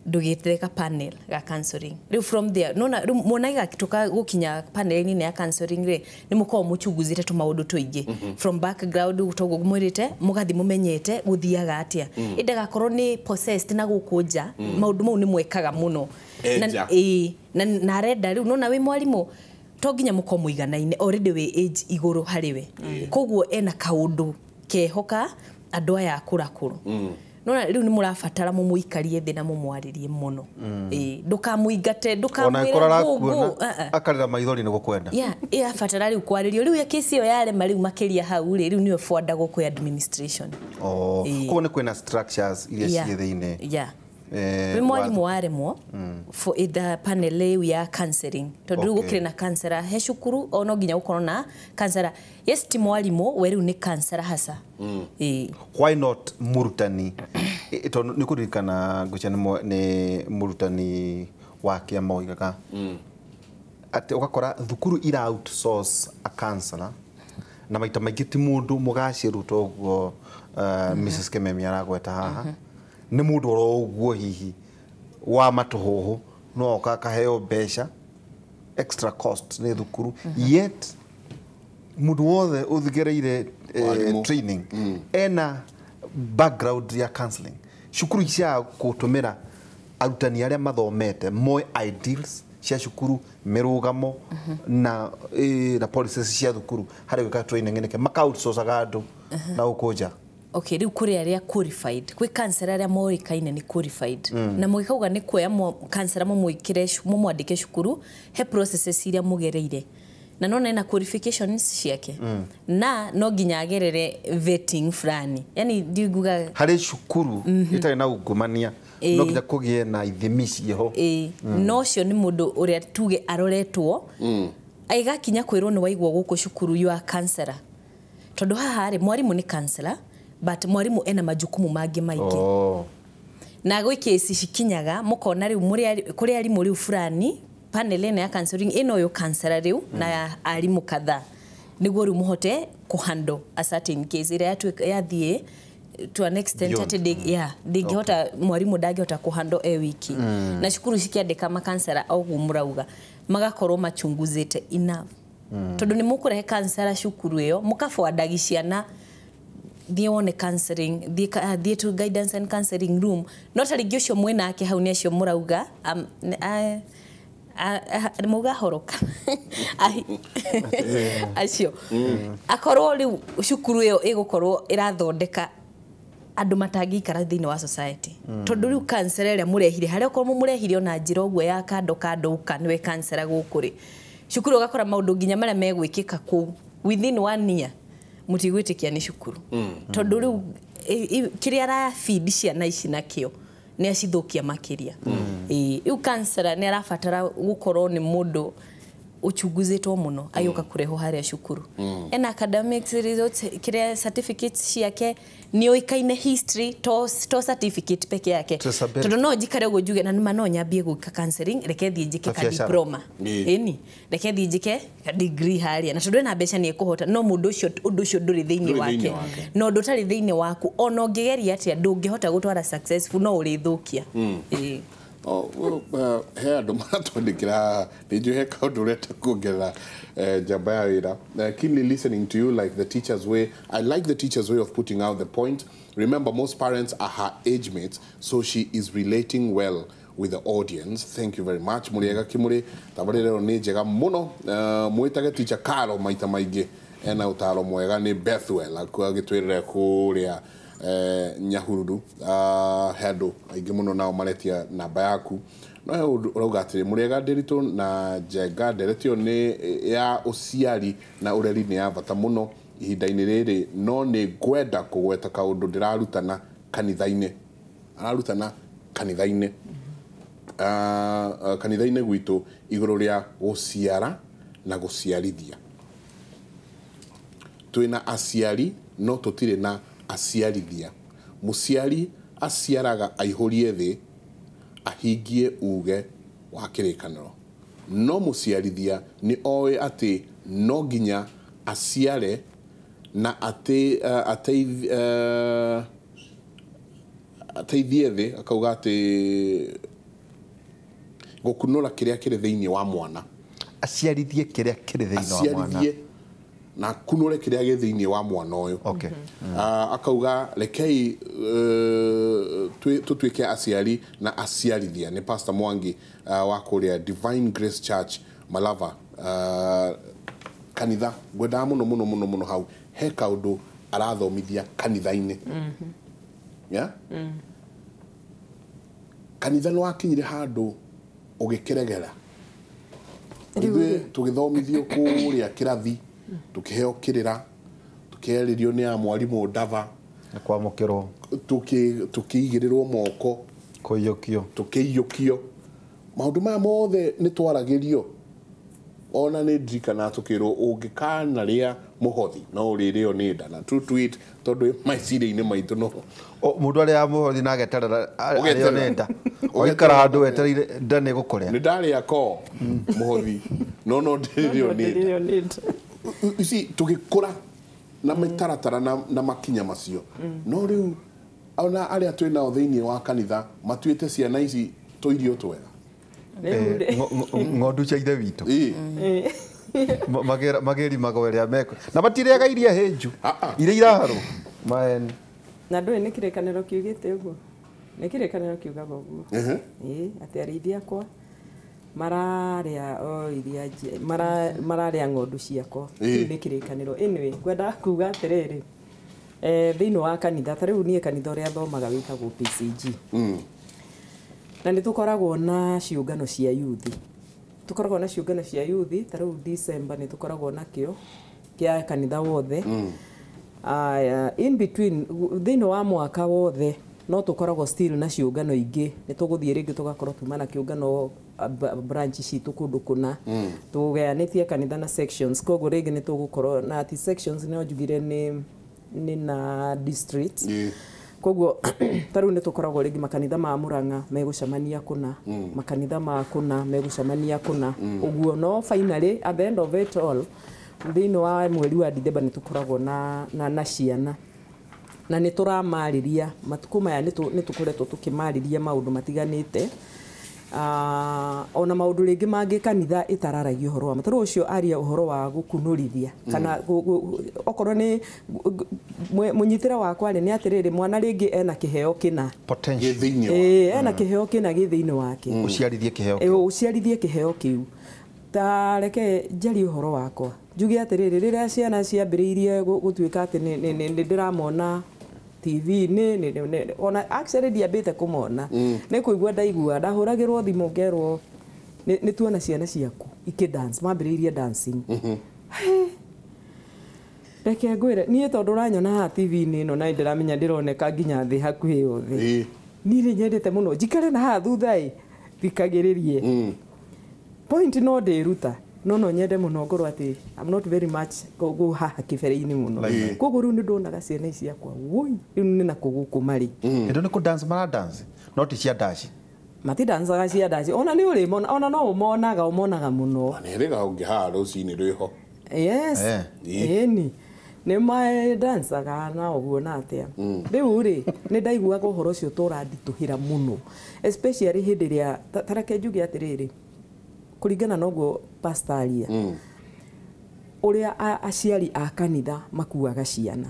Ndũgĩte ka panel ga counseling. Rĩu from there nona rĩu mwana gagĩtuĩka gũkinya panel-inĩ ya counseling rĩ, nĩ mũkoragwo mũchunguzĩte tũmaũndũ tũingĩ. From background toguo ngũmwĩrĩte, mũgathiĩ mũmenyete gũthiaga atĩa. Ĩndĩ ndagakorwo nĩ possessed na gũkũ nja, maũndũ mau nĩ mwekaga mũno. Na arenda rĩu nona wĩ mwarimũ to nginya mũkorwo mũiganaine, already wĩ age igũrũ harĩ we. Koguo ena kaũndũ keho ka andũ aya akũrakũrũ. Nona rĩu nĩ mũrabatara mũmũikarie thĩ na mũmwarĩrie mũno. Ndũkamũingate, ndũkamwĩre ngũ. Akarĩra maithori nĩ gũkwenda. Yeah, ĩrabatara rĩu kwarĩrio. Rĩu kesi ĩyo yarema rĩu makĩria hau rĩ, rĩu nĩyo bwandagwo kwĩ administration. Koguo nĩ kwĩna structures iria ciĩ thĩinĩ. Wĩ mwarimũ waremwo for either panel ĩyo ya counseling tondũ rĩu gũkĩrĩ na counselor he cukuru o no nginya gũkorwo na counselor. Yes, ti mwarimũ we rĩu nĩ counselor hasa. Why not mũrutani? Tondũ nĩ kũririkana ngwĩciria nĩ mũrutani wa kĩama oigaga atĩ ũgakora thukuru ira outsource a counselor na maita maingĩ ti mũndũ mũgacĩru toguo Mrs. Kememi aragweta haha. Nĩ mũndũ oro ũguo hihi wa matũhũhũ no oka akaheo mbeca extra cost nĩ thukuru, yet mũndũ wothe ũthigereire training ena background ya counseling. Cukuru cia gũtũmĩra arutani arĩa mathomete moe ideals cia cukuru, mĩrũgamo na policies cia thukuru harĩ gwĩka training nĩke maka outsourcaga andũ na gũkũ nja. Okay, rĩu kũrĩ arĩa qualified, kwĩ counselor arĩa moĩkaine nĩ qualified. Na mũgĩkauga nĩ kuoya counselor mũmwĩkĩre mũmwandĩke cukuru, he processes iria mũgereire. Na nona ena qualifications ciake. Na no nginya agerere vetting fulani. Yani ndiguga harĩ cukuru itarĩ na ungumania no nginya kũgĩe na ithimi ciĩho. No ũcio nĩ mũndũ ũrĩa tuge aroretwo Aigakinya kwĩrwo nĩ waigwo gũkũ cukuru you are counselor. Tondũ haha rĩ mwarimu nĩ counselor but mwarimu ena majukumu mangĩ maingĩ. Oh. Na gwĩ kesi cikinyaga mũkona rĩu kũrĩ arimũ rĩu fulani panel ĩno ya counseling ĩno ũyũ counselor rĩu na arimũ kadhaa nĩguo rĩu mũhote kũhandle a certain case ĩrĩa yathiĩ to an extent atĩ ndĩngĩhota mwarimũ ndangĩhota kũhandle e wiki. Na cukuru cikĩandĩka makansera oguo mũrauga magakorwo machunguzĩte enough. Tondũ nĩ mũkũrehe kansera cukuru ĩyo mũkaboandagi ciana thiĩ wone counseling thiĩ to guidance and counseling room no ta rĩngĩ ũcio mwĩnake hau nĩ acio mũrauga mauga horoka acio akorwo rĩu cukuru ĩyo ĩgũkorwo ĩrathondeka andũ matangĩikara thĩinĩ wa society. Tondũ rĩu counselor ĩrĩa mũrehire harĩa okorwo mũmũrehire ona njĩra ũguo ya kando kando ũka nĩwe counselor gũkũ rĩ cukuru ũgakora maũndũ nginya marĩa megwĩkĩka kũu within 1 year mũtigwĩtĩkia nĩ cukuru. Tondũ rĩu kĩrĩa arabindi ciana ici nakĩo nĩ acithũkia makĩria. Rĩu counselor nĩ arabatara gũkorwo nĩ mũndũ uchunguzĩtwo mũno agĩũka kũrehwo harĩa cukuru. Ena academics results kĩrĩa certificates ciake nĩ oĩkaine history to certificate peke yake. Tondũ no njikare ũguo njuge na nĩma no nyambie gwĩka counseling reke thiĩ njĩke ka diploma. Ĩni reke thiĩ njĩke ka degree harĩa na tondũ ena mbeca nĩ ekũhota no mũndũ ũcio ũndũ ũcio ndũrĩ thĩinĩ wake. No ũndũ ũtarĩ thĩinĩ waku ona ũngĩgeria atĩa ndũngĩhota gũtwara successful no ũrĩthũkia. He andũ maratwandĩkĩra nĩ njũĩ he kaũndũ ũrenda kuongerera njamba ya wĩra. Keenly listening to you like the teacher's way. I like the teacher's way of putting out the point. Remember, most parents are her age mates, so she is relating well with the audience. Thank you very much. Mũrĩega Kĩmũrĩ tabarĩra ĩno nĩ njega mũno. Mwĩtage teacher Caro maita maingĩ ena ũtaro mwega nĩ Bethwell agĩtwĩrĩra kũrĩa Nyahururu. He andũ aingĩ mũno nao maretia namba yaku no he ũndũ ũrauga atĩrĩ mũrĩega Ndĩritũ na Njenga nderetio nĩ ya ũciari na ũreri nĩ ya bata mũno ihinda-inĩ rĩrĩ no nĩ ngwenda kũgweta kaũndũ ndĩrarutana kanitha-inĩ ararutana kanitha-inĩ kanitha-inĩ gwitũ igũrũ rĩa gũciara na gũciarithia. Twĩna aciari no tũtirĩ na aciarithia. Mũciari aciaraga aihũrie thĩ ahingie uge wa kĩrĩkanĩro no mũciarithia nĩ oĩ atĩ no nginya aciare na ateithie thĩ akauga atĩ gũkunũra kĩrĩa kĩrĩ thĩinĩ wa mwana aciarithie kĩrĩa kĩrĩ thĩinĩ wa mwana aciarithie na kunũre kĩrĩa gĩ thĩinĩ wa mwana ũyũ. Okay. Akauga rekei tũtuĩke aciari na aciarithia. Nĩ Pastor Mwangi wa kũrĩa Divine Grace Church Malava kanitha ngwendaga mũno mũno mũno mũno hau he kaũndũ arathomithia kanitha-inĩ. Yeah? Kanitha nĩ wakinyire handũ ũgĩkĩregera ithuĩ tũgĩthomithio kũrĩa kĩrathi tukiheo kirira tukierĩrio nĩ a mwarimũ ndava na kwamũkĩrwo tukiigĩrĩrwo moko kũiyũkio tukĩiyũkio maũndũ maya mothe nĩ twaragĩrio ona nĩ ndirikana tukĩrwo ũngĩkanarĩa mũhothi no ũrĩrĩo nĩ nda na true tweet tondũ meciria-inĩ maitũ no mũndũ arĩa mũhothi na ageterera arĩo nĩ nda ũgaikara handũ wetereire nda nĩ gũkũrĩa nĩ ndarĩa ko mũhothi no ndĩrĩo nĩ nda. You see, tũgĩkũra na mĩtaratara na makinya macio no rĩu ona arĩa twĩ nao thĩinĩ wa kanitha matuĩte ciana ici tũirio twega ng'ondu cia ithe witũ magĩrimagwo ĩrĩa meko na matirĩaga iria hĩnju iria iraharwo maeni na ndũĩ nĩ kĩrĩkanĩro kiugĩte ũguo nĩ kĩrĩkanĩro kiugaga ũguo atĩ arĩithi akwa mararĩa o iria mararĩa ng'ondu ciakwa kĩu nĩ kĩrĩkanĩro. Anyway ngwendaga kuga atĩrĩrĩ thĩinĩ wa kanitha ta rĩu niĩ kanitha ũrĩa thomaga wĩtagwo PCG na nĩ tũkoragwo na ciũngano cia yuthi tũkoragwo na ciũngano cia yuthi ta rĩu December nĩ tũkoragwo nakĩo kĩa kanitha wothe. In between thĩinĩ wa mwaka wothe No tũkoragwo still na ciũngano ingĩ, nĩ tũgũthiĩ rĩngĩ tũgakorwo tuma na kĩũngano branch citũ kũndũ kũna. Tũgayanĩtie kanitha na sections, koguo rĩngĩ nĩ tũgũkorwo na ati sections no njugire nĩ na districts. Koguo ta rĩu nĩ tũkoragwo rĩngĩ makanitha ma Murang'a megũcemania kũna, makanitha ma kũna megũcemania kũna, ũguo. No finally, at the end of it all, thĩinĩ wa mweri wa Dithemba nĩ tũkoragwo na ciana na nĩ tũramarĩria matukũ maya, nĩ tũkoretwo tũkĩmarĩria maũndũ matiganĩte, ona maũndũ rĩngĩ mangĩ kanitha ĩtararagia ũhoro wamo. Tarĩu ũcio aria ũhoro wa gũkunũrithia kana okorwo nĩ mũnyitĩre wakwa rĩ, nĩ atĩrĩrĩ, mwana rĩngĩ ena kĩheo kĩna. Potential. Gĩ thĩinĩ wa Ĩĩ, ena kĩheo kĩna gĩ thĩinĩ wake. Ũciarithie kĩheo kĩu. Ũciarithie kĩheo kĩu. Ta reke njarie ũhoro wakwa, njuge atĩrĩrĩ, rĩrĩa ciana ciambĩrĩirie gũtuĩka atĩ nĩ ndĩramona TV-inĩ, ona actually ndiambĩte kũmona, nĩ kũigua ndaigua ndahũragĩrwo thimũ ngerwo nĩ tuona ciana ciaku ikĩ dance, mambĩrĩirie dancing. Reke ngwĩre, niĩ tondũ ũranyona haha TV-inĩ ĩno na ndĩramenya ndĩroneka nginya thĩ hakuhĩ yothe, niĩ nĩ nyendete mũno njikare na haha thutha ĩ thikagĩrĩrie point, no ndĩruta no nyende mũno ngorwo atĩ I'm not very much kũ haha kĩbere-inĩ mũno. Koguo rĩu nĩ ndonaga ciana ici ciakwa, woi, rĩu nĩ nakũ gũkũ marĩ. Ĩndo nĩ kũ dance mara dance no ti cia daci. Matidancaga cia ndaci, ona nĩ ũrĩ ona no ũmonaga, ũmonaga mũno. Na nĩ rĩga ũngĩ haha rũcinĩ rwĩho. Yes. Ĩni nĩ madancaga na ũguo na atĩa. Rĩu rĩ, nĩ ndaiguaga ũhoro ũcio tũranditũhĩra mũno, especially hĩndĩ ĩrĩa ta reke njuge atĩrĩrĩ, kũringana na ũguo pastor aria, ũrĩa aciari a kanitha makuaga ciana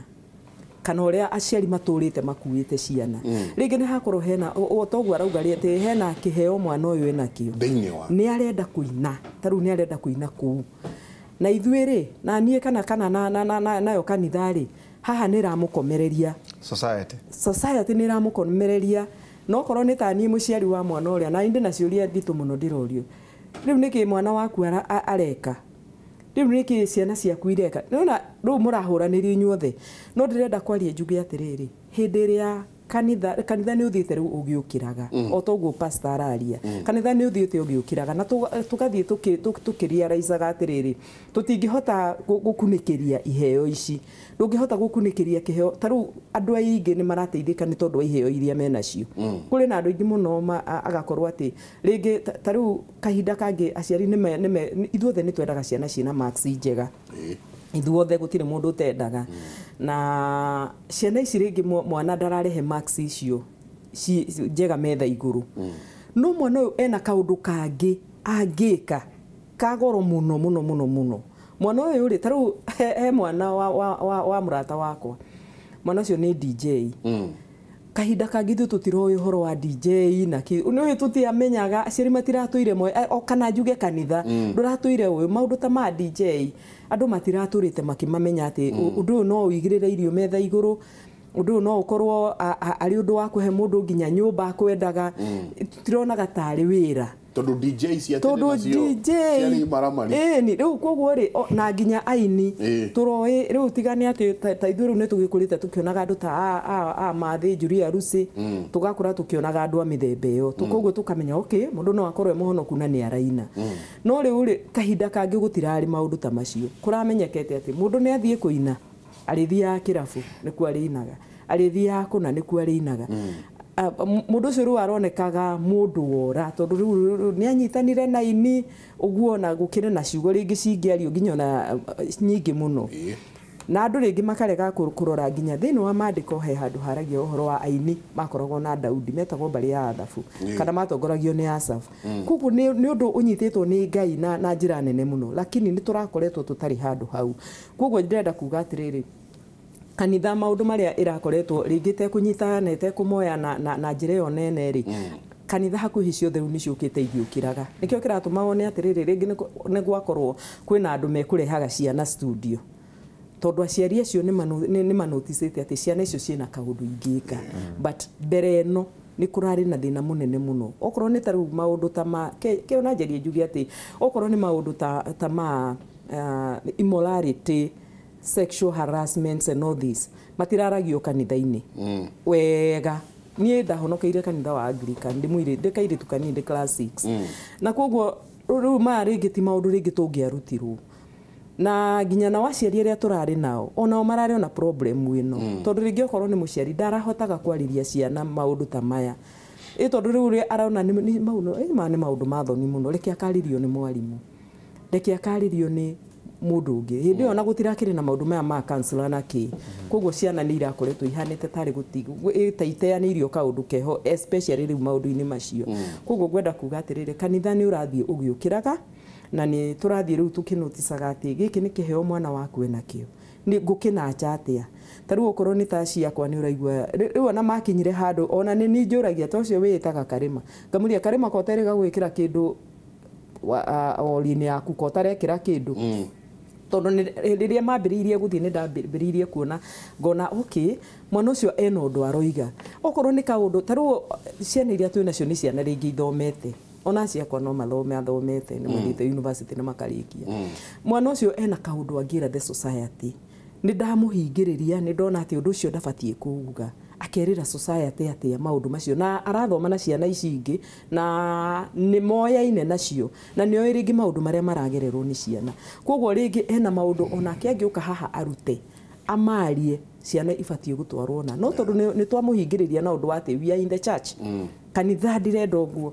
kana ũrĩa aciari matũrĩte makuĩte ciana, rĩngĩ nĩ hakorwo hena o toguo arauga rĩ, atĩ hena kĩheo mwana ũyũ enakĩo thĩinĩ wa nĩ arenda kũina, ta rĩu nĩ arenda kũina kũu na ithuĩ rĩ, na niĩ kana nayo kanitha rĩ, haha nĩ ĩramũkomereria. Society. Society nĩ ĩramũkomereria, no korwo nĩ ta niĩ mũciari wa mwana ũrĩa na ndĩ na ciũria nditũ mũno ndĩrorio, rĩu nĩkĩ mwana waku areka, rĩu nĩkĩ ciana ciaku ireka? Nĩwona rĩu mũrahũranĩrio inyuothe. No ndĩrenda kwaria njuge atĩrĩrĩ, hĩndĩ ĩrĩa kanitha nĩ ũthiĩte rĩu ũgĩũkĩraga, o toguo pastor araria, kanitha nĩ ũthiĩte ũgĩũkĩraga na tũgathiĩ tũkĩrealizaga atĩrĩrĩ, tũtingĩhota gũkunĩkĩria iheo ici, ndũngĩhota gũkunĩkĩria kĩheo. Ta rĩu andũ aingĩ nĩ marateithĩka nĩ tondũ wa iheo iria menacio. Kũrĩ na andũ aingĩ mũno agakorwo atĩ rĩngĩ ta rĩu kahinda kangĩ aciari nĩme ithuothe nĩ twendaga ciana ciĩna marks njega, ithuothe gũtirĩ mũndũ ũtendaga. Na ciana ici rĩngĩ mwana ndararehe marks icio njega metha igũrũ, no mwana ũyũ ena kaũndũ kangĩ angĩka ka goro mũno mũno mũno mũno. Mwana ũyũ rĩ, ta rĩu he mwana wa mũrata wakwa, mwana ũcio nĩ DJ. Kahinda kangĩ ithuĩ tũtiroĩ ũhoro wa DJ na kĩ nĩ tũtiamenyaga, aciari matiratũire moĩ, o kana njuge kanitha ndũratũire ũĩ maũndũ ta ma DJ, andũ matiratũrĩte makĩmamenya atĩ ũndũ ũyũ no ũigĩrĩre irio metha igũrũ, ũndũ ũyũ no ũkorwo arĩ ũndũ wa kũhe mũndũ nginya nyũmba akwendaga. Tũtironaga tarĩ wĩra. Tondũ DJ cia tene tondũ nacio DJ ciarĩ maramari. Ĩni rĩu koguo rĩ, na nginya aini tũroĩ rĩu tigane atĩ ta ithuĩ rĩu nĩ tũgĩkũrĩte tũkĩonaga andũ ta a Mathĩ Julia Rusi, tũgakũra tũkĩonaga andũ a mĩthemba ĩyo. Koguo tũkamenya okay, mũndũ no akorwo e mũhonoku na nĩ araina. No rĩu rĩ, kahinda kangĩ gũtirarĩ maũndũ ta macio, kũramenyekete atĩ mũndũ nĩ athiĩ kũina, arĩthiaga kĩrabu nĩkuo arĩinaga, arĩthiaga kũna nĩkuo arĩinaga. Mũndũ ũcio rĩu aronekaga mũndũ wora tondũ rĩu nĩ anyitanire na ini ũguo, na gũkĩrĩ na ciugo rĩngĩ cingĩario nginya ona nyingĩ mũno, na andũ rĩngĩ makarega kũrora nginya thĩinĩ wa maandĩko he handũ haragia ũhoro wa aini makoragwo na Daudi metagwo mbarĩ ya Athabu kana matongoragio nĩ Asafu. Koguo nĩ ũndũ ũnyitĩtwo nĩ Ngai na njĩra nene mũno, lakini nĩ tũrakoretwo tũtarĩ handũ hau. Koguo ndĩrenda kuga atĩrĩrĩ, kanitha maũndũ marĩa ĩrakoretwo rĩngĩ tekũnyita na ĩtekũmoya na njĩra ĩyo nene rĩ, kanitha hakuhĩ ciothe rĩu nĩciũkĩte igĩũkĩraga. Nĩkĩo kĩratũma wone atĩrĩrĩ, rĩngĩ nĩ gwakorwo kwĩna andũ mekũrehaga ciana studio, tondũ aciari acio nĩ manoticĩte atĩ ciana icio ciĩna kaũndũ ingĩka. But mbere ĩno nĩ kũrarĩ na thĩna mũnene mũno, okorwo nĩ ta rĩu maũndũ ta ma ke ona njarie njuge atĩ okorwo nĩ maũndũ ta ma immorality, sexual harassments and all this, matiraragio kanitha-inĩ wega. Niĩ ndahonokeire kanitha wa Anglican ndĩ ndĩ kairĩtu kanini ndĩ class 6, na koguo rĩu maya rĩngĩ ti maũndũ rĩngĩ tũngĩarutirwo na nginya na waciari arĩa tũrarĩ nao, onao mararĩ ona problem ĩno, tondũ rĩngĩ okorwo nĩ mũciari ndarahotaga kwarĩria ciana maũndũ ta maya, ĩ tondũ rĩu ũrĩa arona nĩ maũndũ maya nĩ maũndũ ma thoni mũno, reke akarĩrio nĩ mwarimũ, reke akarĩrio nĩ mũndũ ũngĩ. Hĩndĩ ĩyo ona gũtirakĩrĩ na maũndũ maya ma counselor na kĩ, koguo ciana nĩ irakoretwo ihanĩte tarĩ ta iteanĩirio kaũndũ keho, especially rĩu maũndũ-inĩ macio. Koguo ngwenda kuga atĩrĩrĩ, kanitha nĩ ũrathiĩ ũgĩũkĩraga na nĩ tũrathiĩ rĩu tũkĩnoticaga atĩ gĩkĩ nĩ kĩheo mwana waku enakĩo, nĩ ngũkĩnacha atĩa. Ta rĩu okorwo nĩ ta ciakwa, nĩ ũraigua rĩu ona makinyire handũ ona nĩ niĩ njũragia ta ũcio wĩĩtaga Karĩma, ngamũria, "Karĩma, ko ũterĩga gwĩkĩra kĩndũ ori-inĩ yaku, ko ũtarekĩra kĩndũ?" Tondũ rĩrĩa mambĩrĩirie gũthiĩ nĩ ndambĩrĩirie kuona, ngona okay, mwana ũcio ena ũndũ aroiga, okorwo nĩ kaũndũ. Ta rĩu ciana iria twĩ nacio nĩ ciana rĩngĩ ithomete, ona ciakwa no mathome, athomete, nĩ mathiĩte university na makarĩkia. Mwana ũcio ena kaũndũ angĩra the society, nĩ ndamũhingĩrĩria, nĩ ndona atĩ ũndũ ũcio ndabatiĩ kuuga, akerĩra society atĩa maũndũ macio, na arathoma na ciana ici ingĩ na nĩ moyaine nacio na nĩ oĩ rĩngĩ maũndũ marĩa maragererwo nĩ ciana. Koguo rĩngĩ ena maũndũ onake angĩũka haha arute, amarie, ciana ibatiĩ gũtwarwo na no tondũ nĩ twamũhingĩrĩria na ũndũ wa atĩ we are in the church, kanitha ndirenda ũguo.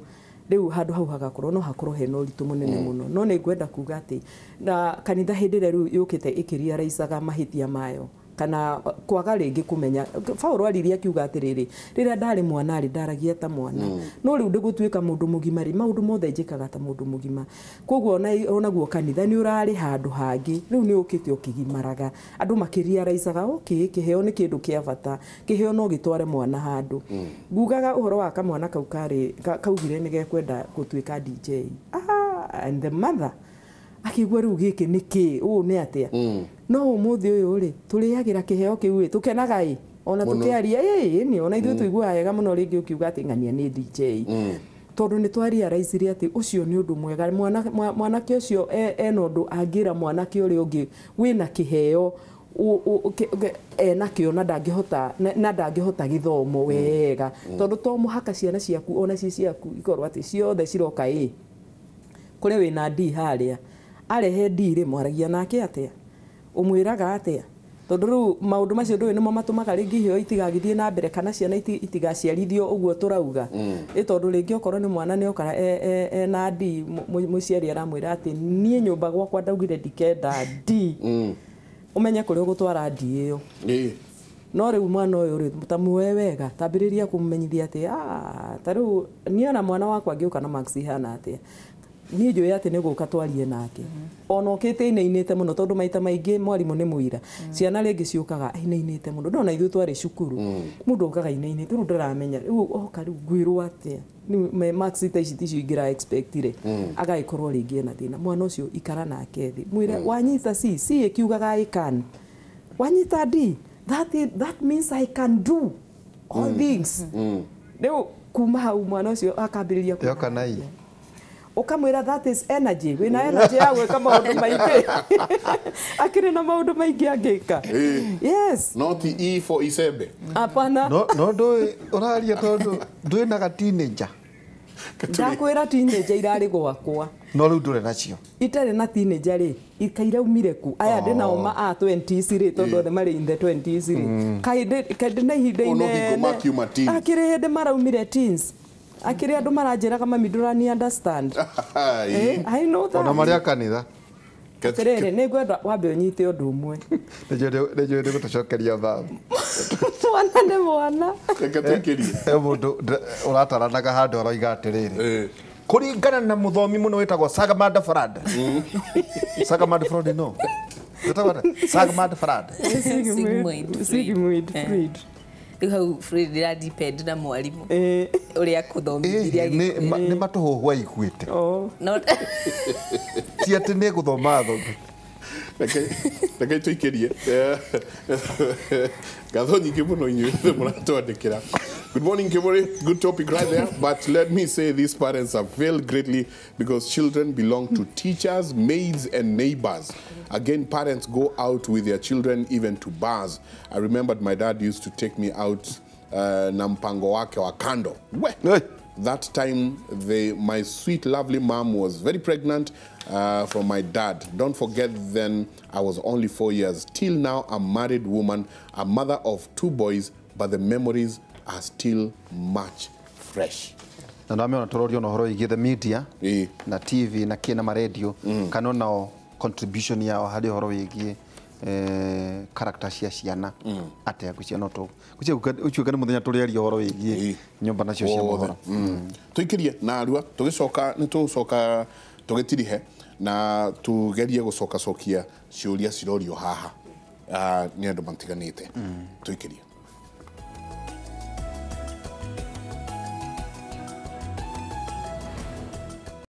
Rĩu handũ hau hagakorwo no hakorwo hena ũritũ mũnene mũno. No nĩ ngwenda kuga atĩ na kanitha hĩndĩ ĩrĩa rĩu yũkĩte ĩkĩriaraicaga mahĩtia mayo kana kwaga rĩngĩ kũmenya, Paulo aririe akiuga atĩrĩrĩ, "Rĩrĩa ndarĩ mwana rĩ, ndaragia ta mwana, no rĩu ndĩgũtuĩka mũndũ mũgima rĩ, maũndũ mothe njĩkaga ta mũndũ mũgima." Koguo onaguo kanitha nĩ ũrarĩ handũ hangĩ, rĩu nĩ ũkĩte ũkĩgimaraga, andũ makĩriaraicaga okay, kĩheo nĩ kĩndũ kĩa bata, kĩheo no gĩtware mwana handũ. Ngugaga ũhoro wa kamwana kau karĩ kaugire nĩ gekwenda gũtuĩka DJ, and the mother akĩigua rĩu gĩkĩ nĩ kĩ, ũũ nĩ atĩa? No ũmũthĩ ũyũ rĩ, tũrĩagĩra kĩheo kĩu ĩ, tũkenaga ĩ ona tũkĩaria ĩ nĩ ona ithuĩ tũiguaga wega mũno rĩngĩ ũkiuga atĩ ng'ania nĩ DJ, tondũ nĩ twariaraicire atĩ ũcio nĩ ũndũ mwega. Mwanake ũcio ena ũndũ angĩra mwanake ũrĩa ũngĩ wĩna kĩheo ena kĩo na ndangĩhota na ndangĩhota gĩthomo wega, tondũ to mũhaka ciana ciaku ona ci ciaku ikorwo atĩ ciothe ciroka ĩ kũrĩa wĩna D harĩa arehe D rĩ, mwaragia nake atĩa, ũmwĩraga atĩa? Tondũ rĩu maũndũ macio ndũĩ nĩmo matũmaga rĩngĩ iheo itigagĩthiĩ na mbere kana ciana itigaciarithio ũguo tũrauga ĩ, tondũ rĩngĩ okorwo nĩ mwana nĩ oka ena D, mũciari aramwĩra atĩ niĩ nyũmba gwakwa ndaugire ndikenda D, ũmenye kũrĩa ũgũtwara D ĩyo. No rĩu mwana ũyũ rĩ, ta muoe wega, tambĩrĩria kũmũmenyithia atĩ ta rĩu niĩ ona mwana wakwa angĩũka na marks ihana atĩa, niĩ njũĩ atĩ nĩ gũka twarie nake, ona ũkĩte inainĩte mũno, tondũ maita maingĩ mwarimũ nĩ mũira, ciana rĩngĩ ciũkaga inainĩte mũno. Ndona ithuĩ twarĩ cukuru, mũndũ okaga inainĩte, rĩu ndaramenya rĩu oka rĩu ngwĩrwo atĩa, rĩu marks ta ici ticio ingĩra expectire, agagĩkorwo rĩngĩ ena thĩna. Mwana ũcio ikara nake thĩ, mwĩre wanyita C, C ĩkiugaga I can, wanyita D, that means I can do all things. Rĩu kuma hau mwana ũcio akambĩrĩria Yoka na I. Ũkamwĩra that is energy, wĩna energy ya gwĩka maũndũ maingĩ, akĩrĩ na maũndũ maingĩ angĩka. Yes. Not E for icembe. Hapana. No ndũĩ ũraria tondũ ndwĩ na ga teenager. Ndakwĩra teenager irarĩ gwakwa. No rĩu ndũrĩ nacio. Itarĩ na teenager rĩ, ikairaumire ku aya ndĩ nao ma a 20s rĩ, tondũ othe marĩ in the 20s rĩ, kaĩ ndĩ na ihinda Oh, no hingo inene makiuma teens. Akĩrĩ hĩndĩ maraumire teens, akĩrĩ andũ maranjĩraga, "Mami, ndũrani understand." I know that. Ona marĩ a kanitha. Atĩrĩrĩ, nĩ ngwenda wambe ũnyite ũndũ ũmwe. Nĩnjũĩ nĩ gũtũcokeria thaa. Mwana nĩ mwana. Reke tũikĩrie. He mũndũ ũrataranaga handũ aroiga atĩrĩrĩ, kũringana na mũthomi mũno wĩtagwo Sigmund Freud, Sigmund Freud, no wĩtagwo atĩa? Sigmund Freud. Sigmund Freud. Sigmund Freud. Rĩu hau Freud ĩra depend na mwarimũ ũrĩa akũthomithirie. Nĩ matũhũhũ aiguĩte. Oh. No Ti atĩ nĩ gũthoma thomi. Reke tũikĩrie. Ngatho nyingĩ mũno inyuĩ mũratwandĩkĩra. Good morning, Kimori. Good topic right there. But let me say these parents have failed greatly because children belong to teachers, maids, and neighbors. Again, parents go out with their children even to bars. I remembered my dad used to take me out na mpango wake wa kando. We. Hey. That time my sweet lovely mom was very pregnant from my dad. Don't forget then I was only 4 years. Till now a married woman, a mother of 2 boys, but the memories are still much fresh. Na ndamĩona tũrorio na ũhoro wĩgiĩ the media Ĩĩ. na TV na kĩ na maredio kana onao contribution yao harĩ ũhoro wĩgiĩ character cia ciana atĩa ngwĩciria no tũ ngwĩciria ũcio nĩ mũthenya tũrĩaria ũhoro wĩgiĩ Ĩĩ. nyũmba nacio cia Wothe. mohoro. Tũikĩrie na arua tũgĩcoka nĩ tũgũcoka tũgĩtirihe na tugerie gũcokacokia ciũria cirorio haha nĩ andũ matiganĩte. Tũikĩrie.